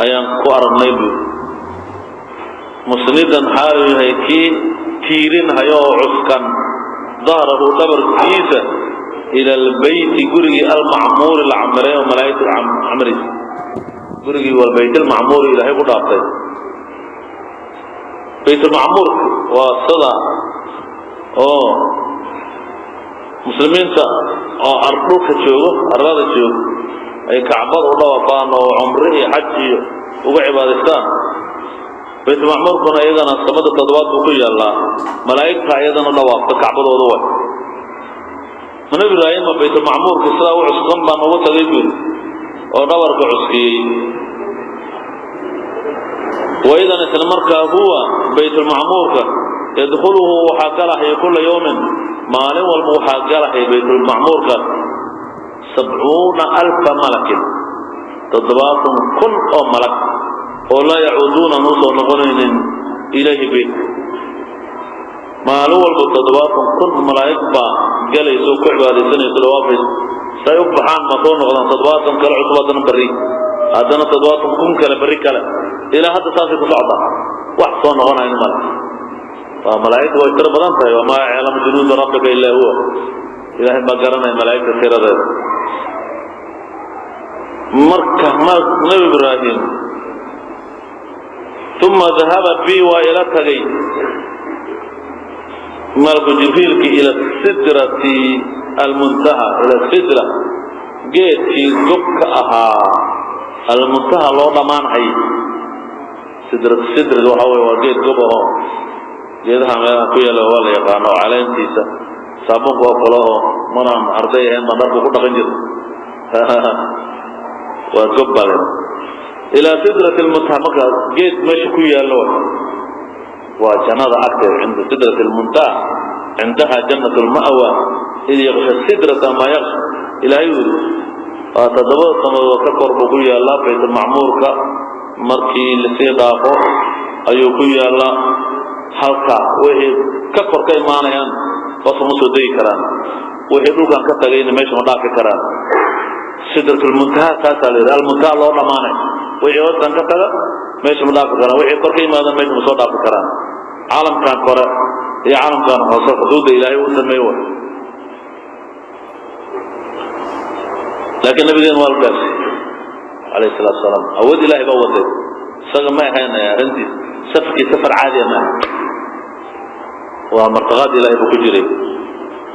ayaan ku aragnay buu, musnidan xaaluu yahay kii tiirinhayo oo cuskan dahrahu dhabarkiisa ila albeyti, gurigii almacmuuri la camiray oo malaa'igtu camiraysa, gurigii walbayt almacmuuri ilaahay ku dhaaftay. Baytulmacmuurka waa sida oo muslimiinta oo dhulka joogo, arlada joogo, ay kacbada u dhawaafaan oo cumre iyo xaj iyo uga cibaadaystaan. Baytulmacmuurkuna iyadana samada toddobaad buu ku yaallaa, malaa'igta iyadana dhawaafta kacbadooda way. Ma nebi ibraahima baytulmacmuurka sidaa u cuskan baan ugu tagay buuri oo dhabarka cuskiyey. Waidan isla markaa huwa baytulmacmuurka yadkhuluhu waxaa galaxaya kula yawmin, maalin walba waxaa galaxaya baytulmacmuurka 70,000 malakin, 70,000 oo malag oo laa yacuuduuna aan usoo noqonaynin ilayhi beytka. Maalin walba 70,000 malaa'ig baa galaysa oo ku cibaadaysanayso, dhawaafaysa. Say u baxaan ma soo noqdaan, 70 kale cusub haddana berri, haddana 70,000 kale berri kale, ilaa hadda saasay ku socdaa, wax soo noqonayn male. Waa malaa'igta way tiro badan tahay. Wamaa yaclamu junuuda rabbika illaa huwa, ilaahay baa garanaya malaa'igta tiradeeda. Marka nabi ibraahim uma dahaba bi, waa ila tagay malku jibriilki ila sidrati almuntaha, ila sidra, geedkii gobka ahaa, almuntaha loo dhammaanhay. Sidrad waxa wey waa geed gob ahoo Geedaha meelaha ku yaala waa la yaqaano oo caleentiisa saabuunka oo kale oo maraan arday ahayn baan dharku ku dhaqan jira. Waa gob baa la ilaa sidrati lmuntaha. Marka geed meesha ku yaallo waa jannada agteeda, cinda sidrati lmuntaha, cindaha jannat lma'wa, id yaqsha sidrata maa yaqsha. Ilaahay yidhi waa 7da samadood ka kor buu ku yaallaa. Baytulmacmuurka markii lasii dhaafo ayuu ku yaallaa. Halka wixii ka kor ka imaanayaan hoos uma soo degi karaan, wixii dhulkan ka tagayna meesha ma dhaafi karaan. Sidratulmuntaha taasaa la yidhi, almuntaha loo dhammaanay. Wixii hoostan ka taga meesha ma dhaafi karaan, wixii kor ka yimaadaan meesha ma soo dhaafi karaan. Caalamkan kore iyo caalamkan hoose xuduudda Ilaahay uu sameeye way. Laakiin nabigeena waa la gaarsiiyey calayhi salaatu salaam. Awood Ilahay baa waday, isaga ma ahayn arrintiis. Safarkii safar caadiya ma aha, waa martaqaad Ilahay buu ku jiray.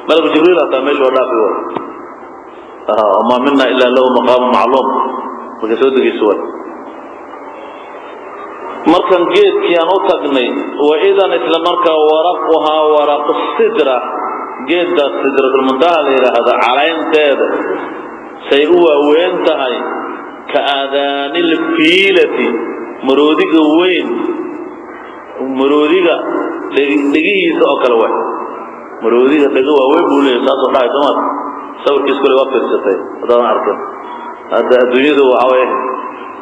Malaku Jibriil hataa meesha waa dhaafi way. Wamaa mina ilaa lahu maqaamu macluum. Markay soo degeyso way. Markan geedkii aan u tagnay, waidan isla markaa waraquhaa waraqu sidra, geeddaas sidratulmuntaha la yidhaahda, caleynteeda say u waaweyn tahay ka aadaanilfiilati, maroodiga weyn, maroodiga dhegihiisa oo kale waay. Maroodiga dhego waaweyn buu leeyahy, saasoo dhahay soomaad sawirkiis kule waa fiirsatay haddaadan arkin. Hadda adduunyadu waxa waye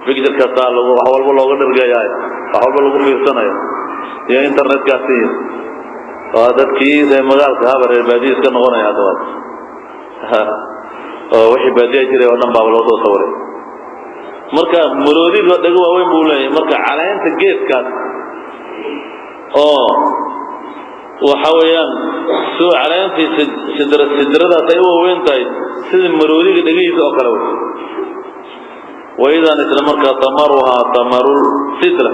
picture kastaa lagu wax walba looga dhargayaay, wax walba lagu fiirsanayo iyo internetkaasi iyo waa dadkii reer magaalka haba reer baadiya iska noqonaya. Hadda waa oo wixii baadiya jiray oo dhan baaba loo soo sawiray. Marka maroodiga dhego waaweyn buu leeyahay. Marka caleenta geedkaas oo waxa weeyaan soo caleentii sidra sidradaas ay u waaweyn tahay sida maroodiga dhegihiisa oo kale wey. Waidan isla markaa tamaruhaa tamarul sidra,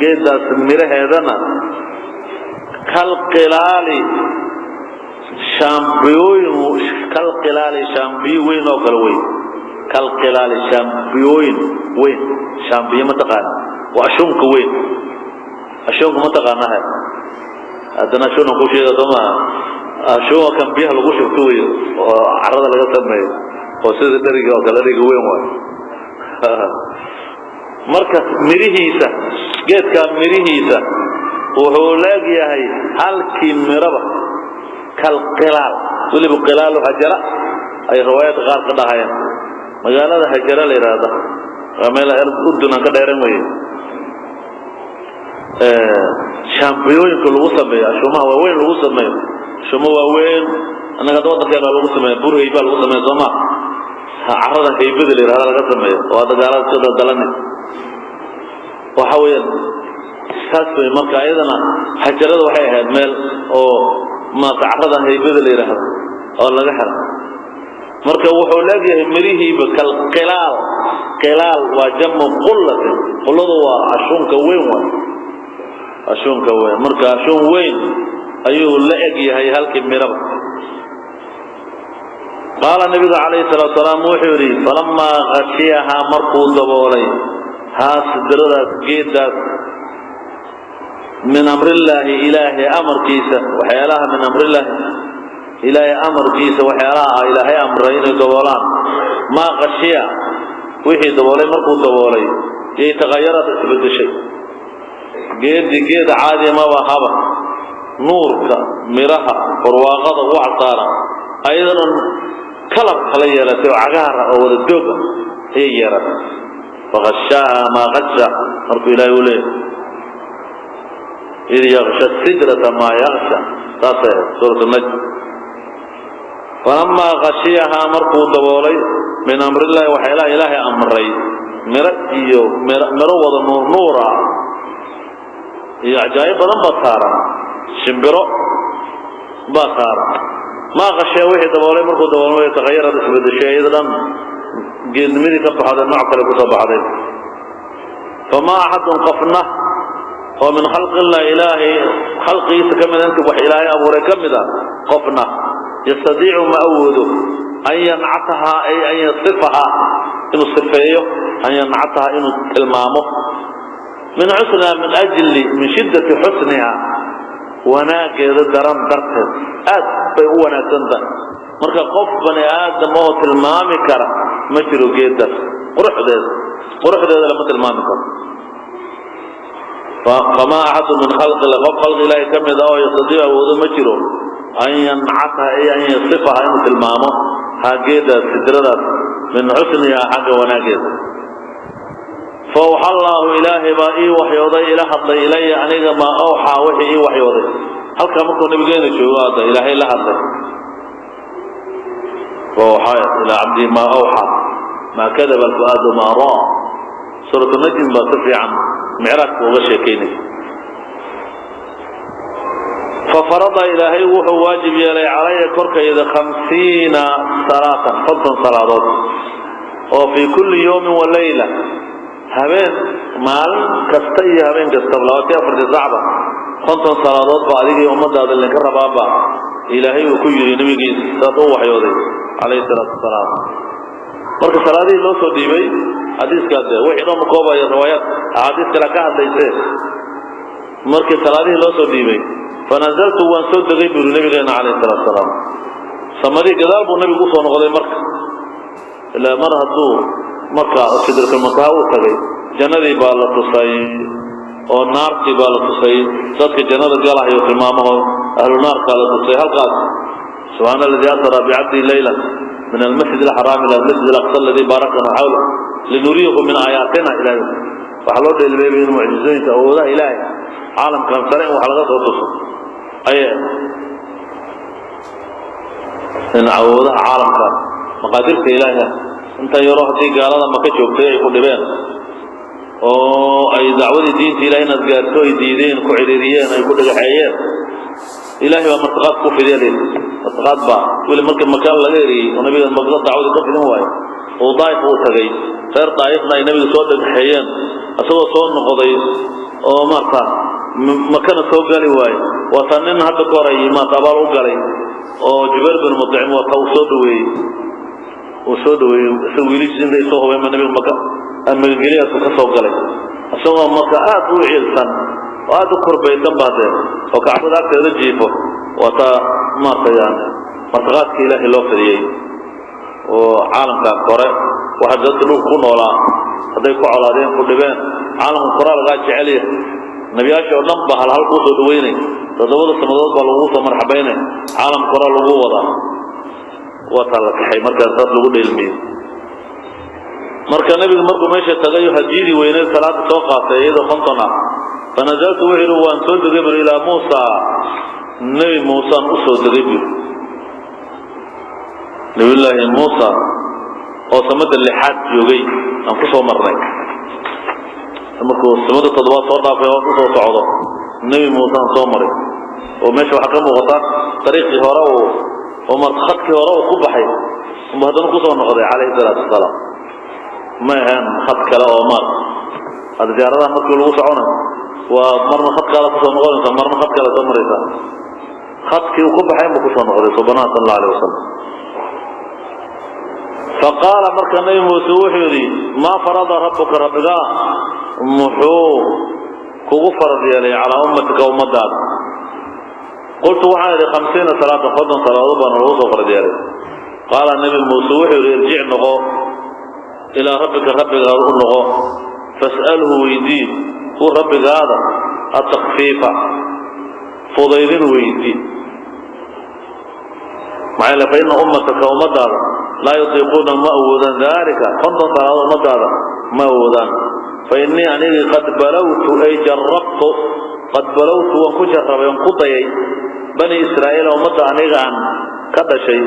geeddaas miraheedana kalqilaali shaambiyooyin, kalqilaali shaambiyo weyn oo kale wey. Kalqilaali shaambiyooyin weyn. Shaambiyo ma taqaana? Waa ashuunka weyn. Ashuunka ma taqaanaha? Haddana ashuunan ku sheega soo maaha. Ashuun waa kan biyaha lagu shubto wey oo carrada laga sameeyo oo sida dheriga oo kale, dheriga weyn waayo. Marka mirihiisa, geedkaa mirihiisa wuxuu leegyahay halkii miraba kalqilaal. Weliba qilaalu hajara ay riwaayaadka qaar ka dhahayeen. Magaalada Hajara la yidhaahda waa meel Urdun aan ka dheeran weye. Shaambiyooyinka lagu sameeyo, ashuumaha waaweyn lagu sameeyo, ashuumo waaweyn annaga hadda waddankeena waa lagu sameeya, bur heybaa lagu sameeya soo ma? Carrada heybada la yidhahda laga sameeyo oo hadda gaalada iska daldalanaysa waxa weeyaan saas wey. Marka ayadana Xajarada waxay ahayd meel oo maarata carrada haybada la yidhaahdo oo laga helo. Marka wuxuu leegyahay mirihiiba kalqilaal. Qilaal waa jamu qullatin. Qulladu waa ashuunka weyn waay, ashuunka weyn. Marka ashuun weyn ayuu la eg yahay halkii miraba. Qaala nabiga calayhi salaatu salaam wuxuu yidhi, falamaa khashiyahaa, markuu daboolay haa sidradaas geeddaas min amrillaahi, Ilaahay amarkiisa, waxyaalaha min amrillaahi, Ilaahay amarkiisa, waxyaalaha ah Ilaahay amray inay daboolaan, maa khashiya, wixii daboolay markuu daboolay, yay tagayarad isbedeshay geedii. Geeda caadiya maba haba, nuurka miraha barwaaqada ugu saaran ayadana kalar kala yeelatay oo cagaara oo wada doog ah ayay yeelatay. Fakhashaaha maa khasha markuu Ilaahay u leeyahay id yaksha sidrata maa yaksha, saasay ahayd suurat Najm. Falamaa khashiyahaa, markuu daboolay min amrillahi, waxyaalaha Ilaahay amray, miro iyo miro wada nuur nuura iyo cajaa'ib badan baa saaran, shimbiro baa saaran. Maa khashiya, wixii daboolay markuu daboolay, tagayarad isbedeshay iyada dhan, geednimadii ka baxday nooc kale kusoo baxday. Famaa axadun, qofna oo min khalqillah, Ilaahay khalqigiisa ka mida, intii wax Ilaahay abuuray ka mid a, qofna yastadiicu ma awoodo an yancatahaa ay an yasifahaa, inuu sifeeyo, an yancatahaa, inuu tilmaamo, min xusniha, min ajli min shiddati xusniha. Wanaaggeeda daran darteed aad bay u wanaagsan tahay. Marka qof bani aadam oo tilmaami kara ma jiro geeddaas quruxdeeda, quruxdeeda lama tilmaami karo. Famaa axadu min khalqi, qof khalqi Ilaahay ka mid ah oo yastadiic awoodo ma jiro an yancataha ay an yasifaha, inuu tilmaamo ha geeddaas sidradaas, min xusniha, xagga wanaaggeeda. Fawxa Allaahu, Ilaahay baa ii waxyooday, ila hadlay, ilaya aniga maa awxaa, wixii ii waxyooday. Halkaa markuu nabigeena joogo hadda Ilaahay la hadlay. Fawxaa ilaa cabdihi maa awxaa, maa kadaba alfu'aadu maa ra'a. Suuratu Najm baa si fiican micraajka uga sheekaynaysa. Fafarada, Ilaahay wuxuu waajib yeelay, calaya, korkayda, 50 salaatan, 50 salaadood oo fii kulli yawmin wa layla, habeen maalin kasta iyo habeen kastaba, 24-tii sacba 50 salaadood ba adigii ummadaada linka rabaaba Ilaahay uu ku yidhi nabigiisa, saas u waxyooday calayhi salaatu wasalaam. Marka salaadihii loo soo dhiibay xadiiskaas de wixii dhan koobaya, riwaayaat axaadiis kale ka hadlayse. Markii salaadihii loo soo dhiibay, fanazaltu, waan soo degay buu yidhi nabigeena calayhi salaatu wasalaam. Samadii gadaal buu nabigu usoo noqday. Marka ilaa mar hadduu marka Sidratul Muntaha uu tagay, jannadii baa la tusay oo naartii baa la tusay, dadka jannada galahayo tilmaamahood, ahlu naarkaa la tusay halkaas. Subxaana alladii asra bicabdihi layla min almasjid alxaraam ila almasjid alaqsa alladii baarakna xawla linuriyahu min aayaatina. Ilahay waxaa loo dheelmeeyay in mucjizooyinka awoodaha Ilaahay caalamkan sare in wax laga soo tuso ayay, in awoodaha caalamkan maqaadirta Ilaahay inta yaroo haddii gaalada Maka joogtay ay ku dhibeen oo ay dacwadii diinta Ilahay inaad gaarto ay diideen, ku cidhiiriyeen, ay ku dhagaxeeyeen, Ilaahay baa martiqaad ku fidiyay. Martiqaad baa weli markii Makaan laga eriyey oo nabiga Maka dacwadii ka fidin waayo oo Daa'if uu tagay, reer Daa'ifna ay nabiga soo dhagaxeeyeen, isagoo soo noqday oo maarta Makana soo gali waayo, waa nin hadda ka hor ay maarta abaal u galay oo Jubayr bin Mutcim wata uu soo dhaweeyey, uu soo dhaweeyey isaga wiilishiis intay soo hubeen ba nabiga Maka magangelyaasu ka soo galay, isagoo marka aad u ciilsan oo aad u korbaysan baa dee oo Kacbada agteeda jiifo. Waa taa maarta yani martiqaadka Ilaahay loo fidiyey oo caalamka kore waxa dadka dhulka ku noolaa hadday ku colaadeen, ku dhibeen, caalamka koraa lagaa jecel yahay. Nebiyaasha oo dhan baa hal hal kuu soo dhaweynay, toddobada sannadood baa lagugu soo marxabaynay, caalamka koraa lagu wadaa. Waa taa la kaxay markaa saas lagu dheelmiyey. Marka nebigu markuu meesha tagay hadiyadii weyneed salaada soo qaatay iyadoo 50 ah. Fanazaltu, wuxuu yidhi, waan soo degay buri, ilaa Muusa, Nebi Muusaan u soo degay buri, Nabiyullaahi Muusa oo samada lixaad joogay aan ku soo marnay. Markuu samada toddobaad soo dhaafay hoos usoo socdo, Nebi Muusaan soo maray oo meesha waxaa ka muuqata dariiqii hore uu oo mar khadkii hore uu ku baxay umba haddana kusoo noqday calayhi salaatu wasalaam. Ma ahayn khad kale oo maar hadda diyaaradaha markii lagu soconayo waa marna khadkaada kusoo noqonaysa, marna khad kale soo maraysa. Khadkii uu ku baxay buu kusoo noqday subanaha sal allahu alayh wasalam. Faqaala, marka Nabi Muuse wuxuu yidhi: maa farada rabbuka, rabbigaa muxuu kugu farad yeelay, calaa ummatika, ummadaada? Qultu, waxaan idhi: 50 salaata, 50 salaadood baana lagu soo farad yeelay. Qaala, Nabi Muuse wuxuu yidhi: irjic, noqo, ilaa rabbika, rabbigaada u noqo, fas'alhu, weydii, hu rabbigaada, atakfiifa, fudaydin weydii. Maxaa yeele fa ina ummataka, ummadaada, laa yutiiquuna, ma awoodaan, daalika, 50 salaadood ummadaada ma awoodaan. Fa innii, anigii, qad balawtu ay jarabtu, qad balawtu, waan ku jarrabay, waan ku dayay, bani Israa'iila, ummadda aniga aan ka dhashay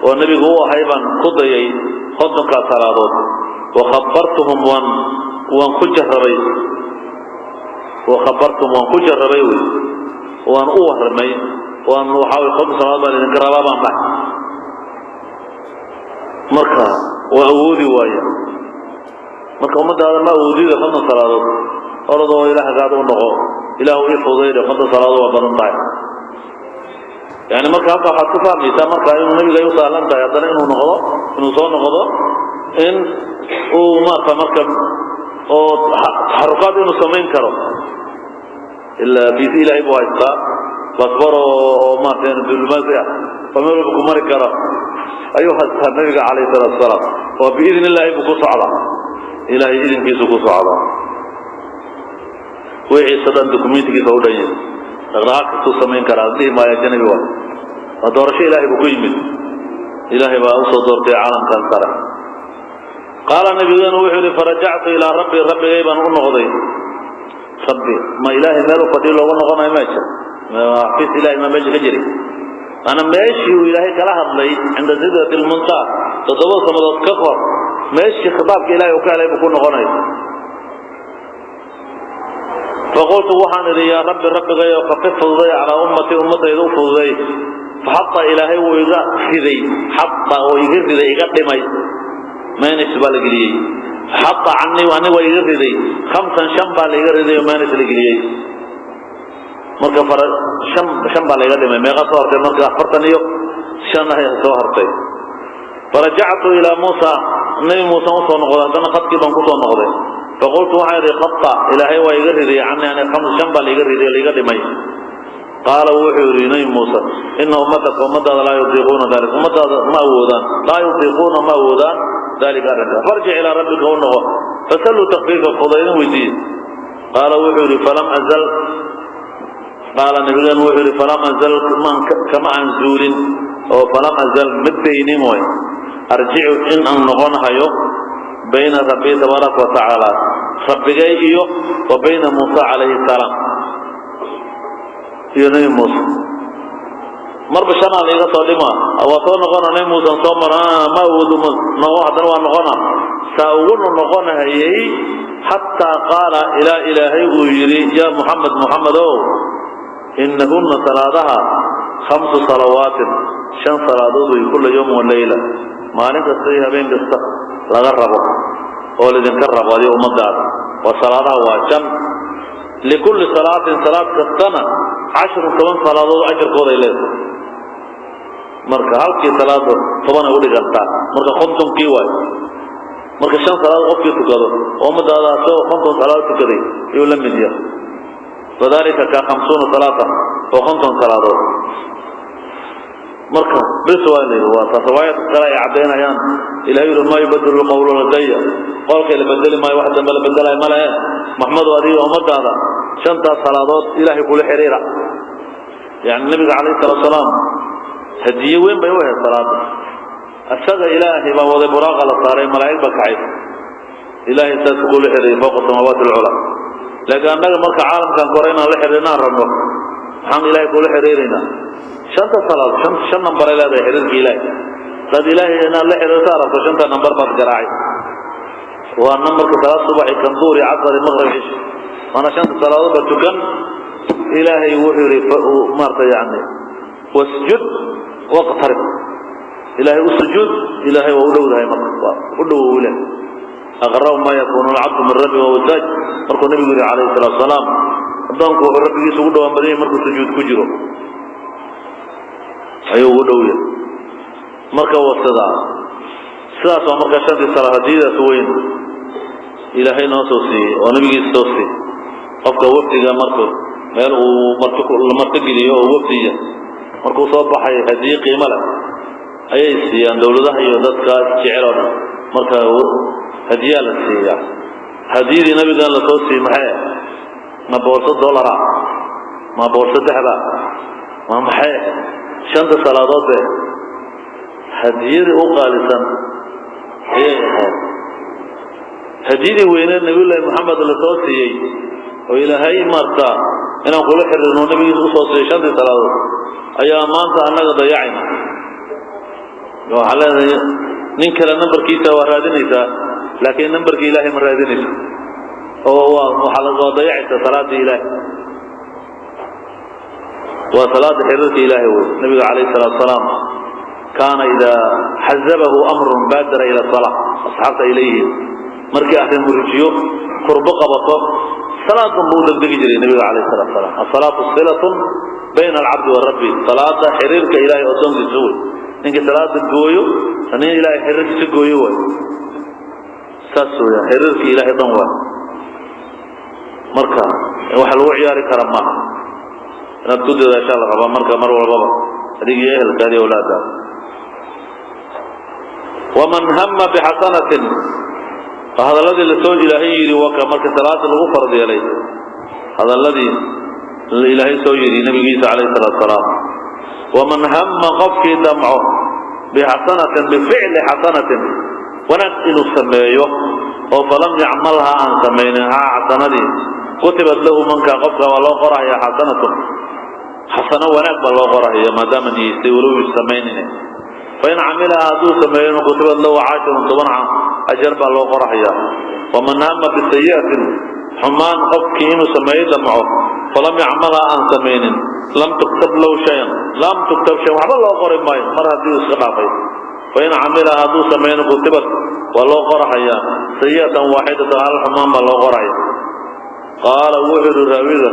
oo nebigu u ahay baan ku dayay 50-kaas salaadood. Wakhabartuhum, waan ku jarrabay, wakhabartuhum, waan ku jarrabay wey, waan u warramay, waan waxaa way 50 salaadood baan idinka rabaa baan dhahay. Marka waa awoodi waaya. Marka ummadaada ma awoodida 50 salaadood. Orodoo ilaahgaada u noqo, Ilaahu ii fududaydhe, 50 salaadood waa badan tahay. Yani marka halka waxaad ku fahmaysaa marka inuu nabiga ay u sahlan tahay haddana inuu noqdo, inuu soo noqdo, in uu maarta marka oo taxarukaad inuu samayn karo, ilaa biisi Ilaahay buu haystaa. Baasboor oo maarata diblomaasi ah oo meel walba ku mari karo ayuu haystaa nabiga calayhi salaatu wasalaam, oo biidn illaahi buu ku socdaa, ilaahay idinkiisu ku socdaa. Wixiisa dhan dokumentigiisa u dhan yahay, dhaqdhaqaaq kastuu samayn karaa, dhihi maayo ajanabi. Waa doorasho ilaahay buu ku yimid, ilaahay baa usoo doortay caalamkan sare. Qaala nabigeenu wuxuu yidhi: farajactu ilaa rabbi, rabbigay baan u noqday. Rabbi ma ilaahay meel u fadhiyo loogu noqonayo meesha? Xafiis ilahay ma meesha ka jiri? Maana meeshii uu ilaahay kala hadlay cinda sidrati lmuntaha 7 sanadood ka hor, meeshii khitaabka ilahay uu ka helay buu ku noqonaya. Faqultu, waxaan idhi: yaa rabbi, rabbigayo, khafif, fududay, calaa ummatii, ummadayda u fududay. Faxata, ilaahay wuu iga riday, xata oo iga riday, iga dhimay, minus baa la geliyey. Faxata canii, ani waa iga riday, khamsan, shan baa la iga riday oo minus la geliyey. Marka fara shan, shan baa la iga dhimay. Meeqa soo hartay? Marka 45 ayaa soo hartay. Farajactu ilaa Muusa, nabi Muuse usoo noqday. Haddana khadkii baan kusoo noqday. Faqultu, waxaan idhi: khata, ilaahay waa iga riday, canii, ani, khams, shan baa laiga riday, laiga dhimay. Qaala, wuxuu yidhi nabi Muuse: ina ummataka, ummadaada, laa yutiiquuna dalik, ummadaada ma awoodaan, laa yutiiquuna, ma awoodaan, dalika, arrinka. Farjic ilaa rabbika, u noqo, fasaluu takfiifa, fudaydin weydiiye. Qaala wuxuu yidhi: falam azal, qaala nabigeen wuxuu yidhi: falam azal, man kama aan zuulin oo falam azal, ma daynin way, arjicu, in aan noqonhayo, bayna rabbi tabaaraka wa tacaala, rabbigay, iyo wa bayna Muusa calayhi salaam, iyo nabi Muuse. Marba shanaa laiga soo dhima, waa soo noqona, nabi Muusan soo mara, ma awoodo noqo, haddana waa noqona, saa uguna noqonahayay, xataa qaala, ilaa ilaahay uu yidhi: yaa Muxamed, Muxamed ow, inahunna, salaadaha, khamsu salawaatin, shan salaadood way, kulla yawm wa layla, maalin kasta iyo habeen kasta laga rabo oo lidinka rabo adiga ummadaada. Waa salaadaha, waa shan. Likulli salaatin, salaad kastana, cashrun, 10 salaadood ajarkooday leedahay. Marka halkii salaado 10 ay udhigantaa, marka 50kii waay. Marka shan salaadood qofkii tukado oo ummadaada asagoo 50 salaadood tukaday ayuu la mid yahay. Fadalika ka 50 salaatan, oo 50 salaadood. Marka bis waa la yidhi, waa taas riwaayadka kale ay caddaynayaan. Ilahay yidhi: maa yubadilu lqawlu ladaya, qolkay la bedeli maayo, wax dambe la bedelayo ma lehe. Maxmedo, adiga ummadaada shantaas salaadood ilaahay kula xiriira. Yani nabiga calayhi salaatu salaam hadiye weyn bay u ahayd salaada. Isaga ilaahay baa waday, buraaqa la saaray, malaa'ig ba kacay, ilaahay saas kula xiriiray fawqa samaawaati alculaa. Laakiin annaga marka caalamkan kore inaan la xiriirnaan rabno, maxaan ilaahay kula xiriiraynaa? Shanta salaad, shan, shan nambar ay leedahay xiriirka ilaahay. Hadaad ilaahay inaad la xiriirtaa rabto, shanta nambar baad garaacay. Waa nambarka salaad subaxi, kan duhur iyo casar iyo maqrib, cisho. Waana shanta salaadood ba tukan. Ilaahay wuxuu yidhi maarata yani wasjud waqtarib, ilaahay u sujuud, ilaahay waa u dhowdahay. Marka waa u dhowow ilahay. Aqrabu maa yakunu alcabdu min rabbi wahuwa saajid, markuu nabigu yidhi calayhi salaatu wasalaam, addoonku wuxuu rabbigiisa ugu dhowaan badan yahay markuu sujuud ku jiro ayuu ugu dhow yahay. Marka waa sidaa, sidaas waa. Marka shantii salaad hadiyadaas weyn ilaahay noo soo siiyey oo nabigiisa soo siiyey. Qofka wafdiga marku meel uu marti la martigeliyo oo wafdiya markuu soo baxay, hadiye qiimo leh ayay siiyaan dawladaha iyo dadka jecel oo dhan. Marka hadiyaa la siiyaa. Hadiyadii nabigan la soo siiyey maxay? Ma boorso dollara? Ma boorso dahaba? Ma maxay ahayd? Shanta salaadood be hadiyadii u qaalisan ayay ahayd. Hadiyadii weyneed nabiyullaahi Moxamed la soo siiyey oo ilaahay marta inaan kula xiriirno nabigiisa usoo siiyey shantii salaadood ayaa maanta annaga dayacayna. Waxaa leedahay nin kale nambarkiisa waa raadinaysaa, laakiin nambarkii ilaahay ma raadinayso, oo waa waxaa waa dayacaysaa salaadii ilaahay. Waa salaada xiriirka ilaahay wey. Nabiga calayhi salaatu salaam kaana idaa xazabahu amrun baadara ila salaa. Asxaabta ay leeyihiin markii arrin murjiyo, kurbo qabato, salaadan buu u degdegi jiray nabiga calayhi salatu salaam. Asalaatu silatun bayna alcabdi wa rabbi, salaada xiriirka ilaahay addoonkiisa wey. Ninkii salaada gooyo, nin ilaahay xiriirkiisa gooyo waay. Saas weeyaan, xiriirka ilaahay dhan waay. Marka waxa lagu ciyaari kara maaha. Inaad ku dadaashaa la rabaa marka mar walbaba, adiga iyo ehelkaadi, awlaadaada. Waman hama bixasanatin, hadalladii lasoo Ilaahay yidhi waa ka marka salaada lagu farad yeelay, hadalladii Ilaahay soo yidhi nabigiisa calayhi salaatu salaam. Waman hama, qofkii damco, bixasanatin, bificli xasanatin, wanaag inuu sameeyo, oo falam yacmalha, aan samaynin haa xasanadii, kutibat lahu, manka qofka waa loo qorahaya, xasanatun, xasano, wanaag baa loo qorahaya maadaama niyeystay walow samaynin. Fain camilaha, hadduu sameeyona, kutibat lahu 10, 10 ajar baa loo qorahaya. Waman hama bisayi'atin, xumaan qofkii inuu sameeyo damco, falam yacmalha, aan samaynin, lam tuktab lahu shayan, lam tuktab shayan, waxba loo qori maayo mar haddii uu iska dhaafay. Fain camilaha, hadduu sameeyona, kutibat, waa loo qorahayaa, sayi'atan waaxidatan, hal xumaan baa loo qorahaya. Qaala wuxuu yihi raawiga,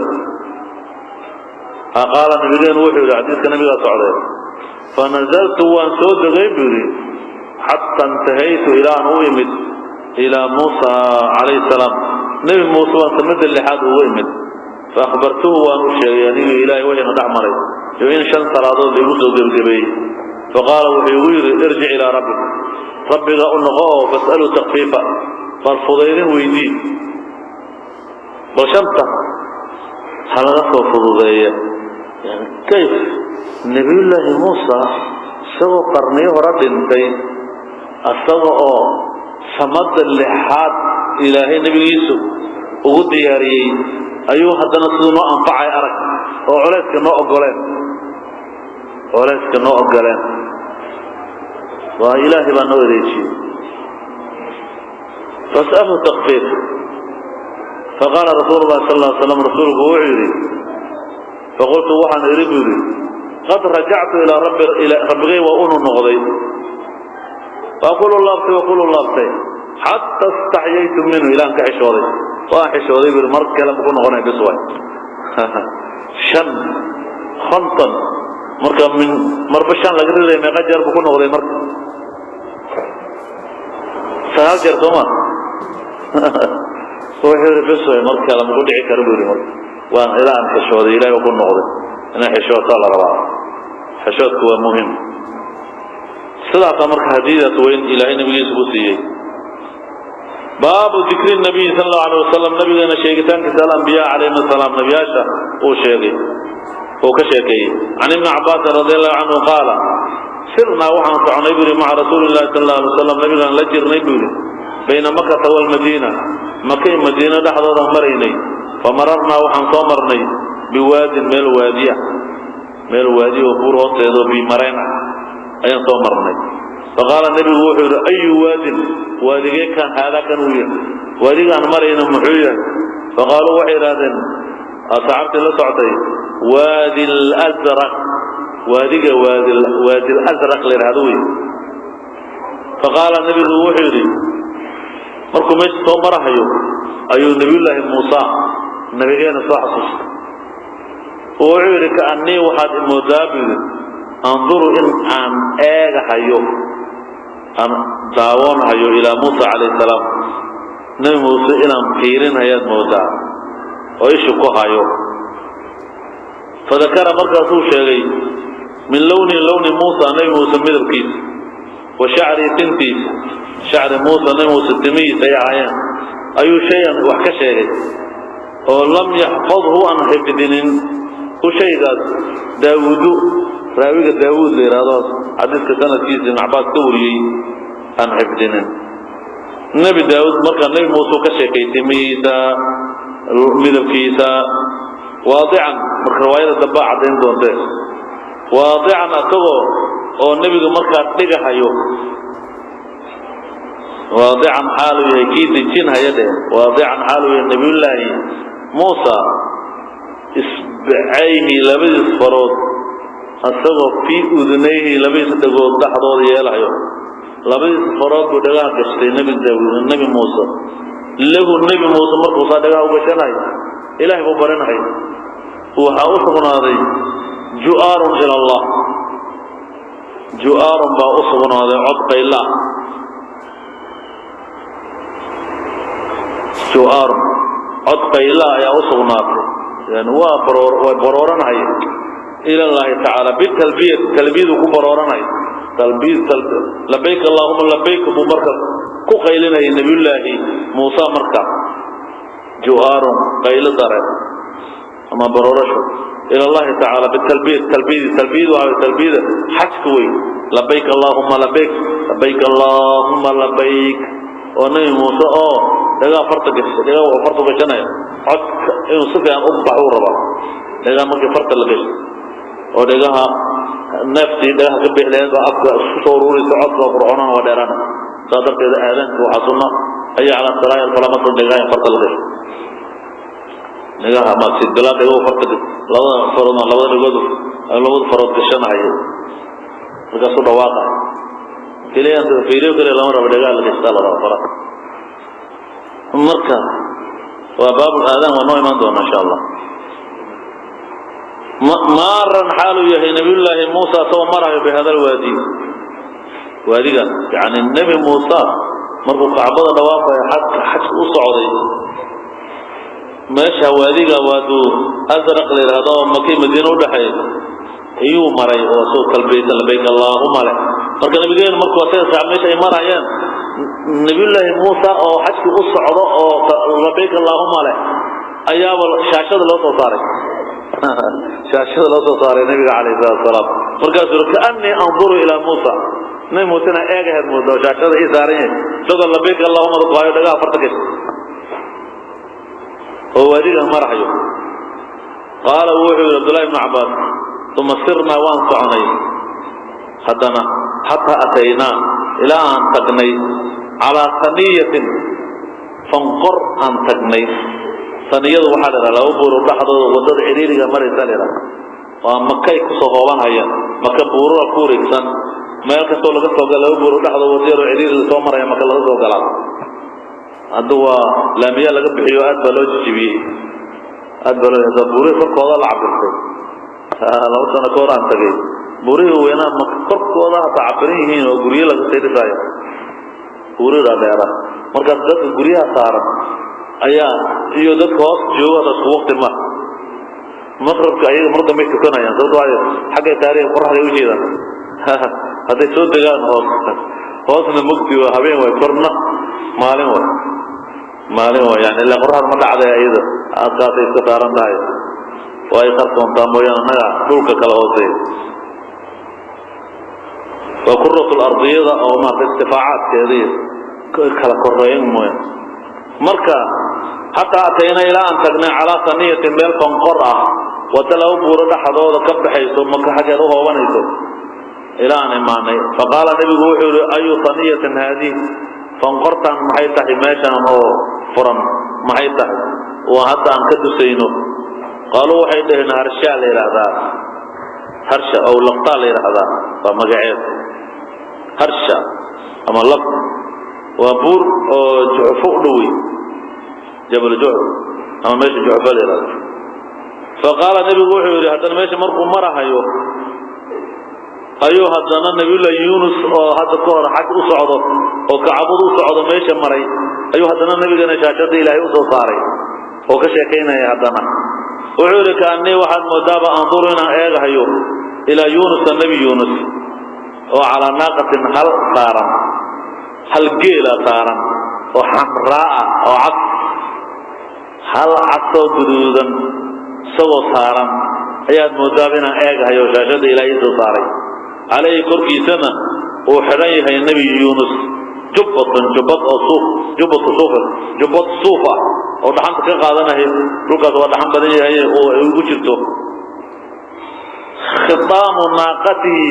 qaala, nabigeenu wuxuu yidhi, xadiiska nabigaa socday, fanazaltu, waan soo degay buu yidhi, xata intahaytu, ilaa aan u imid, ilaa Muusa calayhi salaam, Nebi Muuse waan samada lixaad ugu imid. Faahbartuhu, waan u sheegay anigu Ilaahay waxayna dhex maray iyo in shan salaadood laigu soo gebgebeeyey. Faqaala, wuxuu igu yidhi: irjic ilaa rabbik, rabbiga u noqo oo fas'alu takfiifa, bal fudaydin weydii, bal shanta ha laga soo fududeeya. Yani kayf Nebiyullaahi Muusa isagoo qarniyo hore dhintay, isaga oo samada lixaad Ilaahay nebigiisu ugu diyaariyey, ayuu haddana siduu noo anfacay arag oo culayska noo ogoleen, culayska noo ogoleen. Waa Ilaahay baa noo adeejiyey. Fas'alhu takfiif. Faqaala rasuulu lahi sal ly slam, rasuulku wuxuu yidhi, faqultu, waxaan idhi buu yidhi, qad rajactu ilaa rabbi, rabbigay waa unu noqday, waa kulu laabtay, waa kulu laabtay, xata istaxyaytu minhu, ilaan ka xishooday, waan xishooday buu yidhi, mar kale ma ku noqonay, bis waay. Shan 50 marka min marba shan laga riday, meeqa jeer buu ku noqday? Marka sagaal jeer, sooma? Wuxuu yidhi: bis way, mar kale ma ku dhici karo buu yidhi. Marka waan ilaa aan xishooday, Ilahay baa ku noqday. Inay xishootaa la rabaa, xishoodku waa muhim. Sidaasaa marka hadiidaas weyn Ilaahay nabigiisa ku siiyey. Baabu dikri nabiyi sal allahu alay wasalam, nabigeena sheegitaankiisa, alambiyaa calayhim asalaam, nabiyaasha uu sheegay, uu ka sheekeeyey. Can Ibni Cabaasin radi allahu canhu qaala: sirnaa, waxaan soconay buu yidhi, maca rasuuli llahi sal alla alay wasalam, nabigaan la jirnay buu yidhi, bayna Makata walmadiina, Maka iyo Madiina dhexdoodaan maraynay. Famararnaa, waxaan soo marnay, biwaadin, meel waadiya, meel waadiya oo buur hoosteedoo biimareen ah ayaan soo marnay. Faqaala nebigu wuxuu yidhi: ayu waadin, waadigee kan, haadaa kan uu yahay, waadigaan marayna muxuu yahay? Faqaaluu, waxay yidhahdeen asxaabtii la soctay: waadi lsraq, waadiga waadi lasraq la yidhahdo wey. Faqaala nebigu wuxuu yidhi, markuu meesha soo marahayo ayuu Nebiyullaahi Muusa nabigeena soo xasuustay oo wuxuu yidhi: kaannii, waxaad imoodaa buu yidhi, anduru, in aan eegahayo, aan daawoonhayo, ilaa Muusa calayhi salaam, Nebi Muuse inaan fiirinhayaad moodaa oo ishu ku hayo. Fadakara, markaasuu sheegay, min lowni lowni Muusa, Nebi Muuse midabkiisa, wa shacrii, tintiisa, shacri Muusa, Nebi Muuse timihiisa ay ahaayeen ayuu shayan wax ka sheegay oo lam yaxfadhu, aan xifdinin ku shaygaas Daawudu, raawiga Daawuud la yidhaahdo, xadiiska sanadkiisa Ibn Cabaas ka wariyey, aan xifdinin Nebi Daawuud. Markaa Nebi Muuse ka sheekay timihiisa, midabkiisa, waadican, marka riwaayada dambaa caddayn doontee, waadican, asagoo oo nebigu markaa dhigahayo, waadican xaaluu yahay kii dejinhaya dheh, waadican xaaluu yahay Nabiyullaahi Muusa, isbacayhi, labadiis farood, asagoo fii udunayhi, labadiis dhagood dhexdooda yeelahayo. Labadiis farood buu dhagaha gashtay Nebi Daawuud, Nebi Muuse. Lahu, Nebi Muuse markuusaa dhagaha u gashanahay, Ilaahay buu barinahay. Waxaa u sugnaaday ju'aarun ila Allah, ju'aarun baa u sugnaaday, cod qayla ah, ju'aarun, cod qayla ayaa u sugnaatay. Yani waa baroor, waa barooranaya ila Allahi tacaala bitalbiyat, talbiyadu ku barooranaya, talbiy labayk allahuma labayk buu marka ku qaylinayay Nabiyullaahi Muusa. Marka ju'aarun, qaylo dare ama baroorasho ila Allahi tacaala bitalbiyat, talbiyadi, talbiyadu waa talbiyada xajka wey, labayk allahuma labayk, labayk allahuma labayk, oo Nebi Muuse oo dhagaa farta gashay, dhagaa wuxuu farta gashanaya codka inuu si fiican u baxuu rabaa. Dhagaa markii farta la gashay oo dhagaha neeftii dhagaha ka bixi lahayd baa afka isku soo ururaysa, codka waa qurxoonana, waa dheeraana. Saa darteeda aadaanka waxaa sunna ayaa calaa salaaya falamasa dhagaha in farta la gasho, dhagaha ma sidbilaa, dhagahu farta labada farood, labada dhagood, labada farood gashanahaya, markaasuu dhawaaqa keliya anta fiiriyo keliya lama rabo, dhagaha la gashtaa la raba fara. Marka waa baabul aadaan, waa noo imaan doona insha Allah. Maaran xaaluu yahay Nabiyullaahi Muusa asagoo marayo bihada alwaadi, waadigan, yani Nebi Muusa markuu Kacbada dhawaafayo, xajka, xajka u socday, meesha waadiga Waadu Asraq la yidhahdo oo Makay Madiine udhexeeya ayuu maray oo asagoo talbiyaysan, labayk allaahuma leh. Marka nabigeenu markuu asaga saac meesha ay marayeen, Nabiyullaahi Muusa oo xajkii u socdo oo labayk allaahuma leh ayaaba shaashada loo soo saaray, shaashada loo soo saaray nabiga calayhi salaatu wasalaam. Markaasuu yidhi: kaannii anduru ilaa Muusa, Nabi Muusena eegaheed mooda oo shaashada ii saaran yahay, isagoo labayk allahuma ku hayo, dhagaha farta gashay oo waadiga marahayo. Qaala wuxuu yidhi Cabdullahi ibnu Cabbaas: uma sirnaa, waan soconay haddana, xataa ataynaa, ilaa aan tagnay, calaa saniyatin, fanqor aan tagnay. Saniyadu waxaa la yidhaha laba buuro dhexdooda waddada ciriiriga maraysa la yidhaha. Waa Makay kusoo hoobanhayaan, Maka buurura ku wareegsan, meel kastoo laga soo gala laba buuro dhexdooda wadda yaroo ciriiri lasoo maraya Maka laga soo galaa. Hadda waa laamiya laga bixiyo, aad baa loo jijibiyey, aad baa loo hadda buurihii korkooda la cabirtay. 2 sano ka hor aan tagay, buurihii weynaa Maka korkooda hataa cabiran yihiin oo guryo laga sii dhisaayo, buurihii dhaadheera. Markaas dadka guryaha saaran ayaa iyo dadka hoos jooga hata isku waqti ma maqrabka, ayaga mar dambay tukanayaan, sababto waayo xaggay taariikh qoraxday u jeedaan. Hadday soo degaan hoos, hoosna mugdi waa, habeen waay, korna maalin waay, maalin waay. Yani ilaa qoraxda ma dhacday, iyada aadkaasay iska saaran tahay, waa ay qarsoontaa mooyaane, annaga dhulka kala hooseeya waa kuratul ardiyada oo maarata irtifaacaadkeeda kala koreeyan mooyaan. Marka xataa atayna, ilaa aan tagnay, calaa saniyatin, meel fanqor ah, wadda laba buuro dhexdooda ka baxayso, Maka xaggeed u hoobanayso, ilaa aan imaanay. Faqaala nebigu wuxuu yihi: ayu saniyatin haadii? Fanqortan maxay tahay? Meeshan oo furan maxay tahay oo hadda aan ka dusayno? Qaaluu, waxay dhaheen: harshaa la yidhaahdaa, harsha ow laqtaa la yidhaahdaa, waa magaceed harsha ama laq, waa buur oo Juxfo u dhowey, Jabal Juxf ama meesha Juxfo la yidhahdo. Faqaala nebigu wuxuu yidhi, haddana meesha markuu marahayo ayuu haddana Nabiyullahi Yunus oo hadda ka hor xag u socdo oo Kacbad u socdo meesha maray ayuu haddana nabigana shaashada Ilaahay usoo saaray oo ka sheekaynaya. Haddana wuxuu yidhi: kaanii, waxaad moodaaba, anduru, inaan eegahayo, ilaa Yunusa, Nebi Yunus oo calaa naaqatin, hal saaran, hal geela saaran oo xamraa oo cad, hal casoo guduudan isagoo saaran ayaad moodaaba inaan eegahayo, shaashada Ilaahay soo saaray. Calayhi, korkiisana uu xidhan yahay Nebi Yuunus jubbatun, jubbad oo suuf, jubbatu suufin, jubbad suuf ah oo dhaxanta ka qaadanayo, dhulkaas waa dhaxan badan yahay, oo ay ugu jirto. Khitaamu naaqatihi,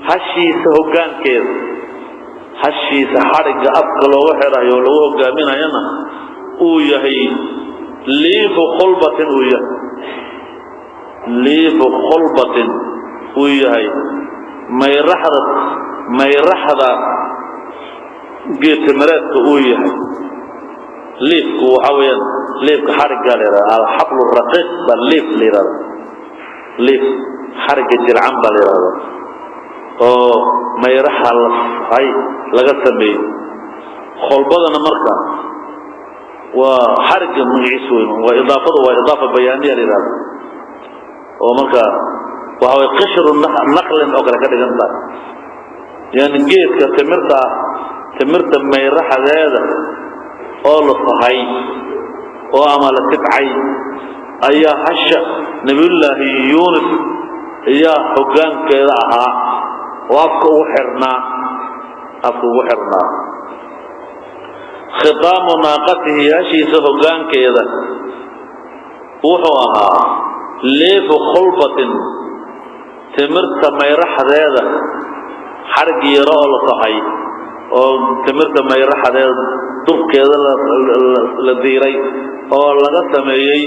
hashiisa hoggaankeeda, hashiisa xadhigga afka looga xidhayo oo lagu hogaaminayana uu yahay liifu khulbatin, uu yahay liifu khulbatin, uu yahay mayraxda, mayraxda geedtimireedka uu yahay. Liifku waxaa weeyaan liifka xadhiggaa la yidhahda, alxablu raqiiq baa liif la yidhahda, liif xadhigga jilcan baa la yidhahda oo mayraxa la saxay laga sameeyey. Kholbadana marka Waa xarigga magaciis weyn. Waa idaafadu, waa idaafa bayaaniya la yidhahda, oo marka waxa way qishru naqlin oo kale ka dhigan tahay, yani geedka timirta ah, timirta mayraxdeeda oo la sahay oo ama la tibcay ayaa hasha Nabiyullaahi Yuunus ayaa hoggaankeeda ahaa oo afka ugu xirnaa, afka ugu xirnaa. Khitaamu naaqatihi, hashiisa hoggaankeeda wuxuu ahaa leefu khulbatin, timirta mayraxdeeda xarig yaro oo la sahay oo timirta mayraxdeeda dubkeeda la diiray oo laga sameeyey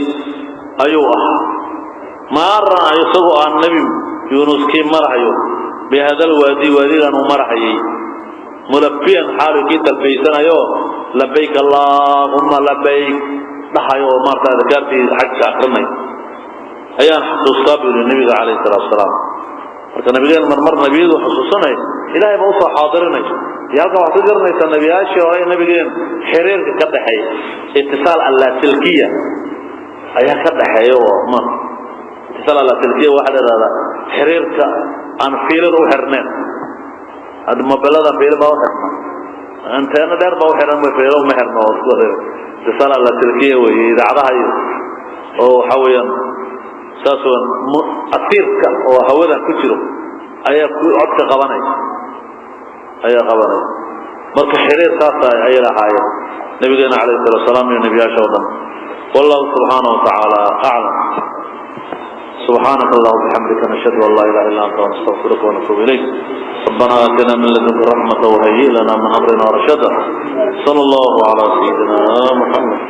ayuu ahaa. Maaran isagoo aan Nebi Yuunus kii marahayo bihadal waadi, waadigan uu marahayay, mulabbiyan xaalu kii talbaysanayo, "Labayk allaahumma labayk" dhahayo oo maarta adkaartii xajka akrinay ayaan xasuustaa, buu yidhi Nebiga calayhi salaatu wasalaam. Marka nabigeen marmar nebiyadu xusuusanay, Ilaahay baa usoo xaadirinay. Iyo halkan waxaad ka garanaysaa nebiyaashii hore ee nabigeen xiriirka ka dhexeeya, itisaal allaasilkiya ayaa ka dhexeeya. Oo ma itisaal allaasilkiya waxaa la ihahdaa xiriirka aan fiilada u xirnayn. Hadda mobilada fiilo baa u xirna, anteena dheer baa u xiran, fiilo uma xirno. Oo isku itisaal allaasilkiya weeye idaacadaha iyo oo waxa weeyaan saas weyn, asiirka oo hawadan ku jiro ayaa ku codka qabanaya, ayaa qabanaya. Marka xiriirkaas ayay lahaayeen nabigeena calayhi salatu wasalaam iyo nebiyaasha oo dhan. Wallahu subxaanahu watacaala aclam. سبحانك اللهم وبحمدك، نشهد ان لا اله الا انت، ونستغفرك ونتوب اليك. ربنا اتنا من لدنك رحمه وهيئ لنا من امرنا رشدا. صلى الله على سيدنا محمد.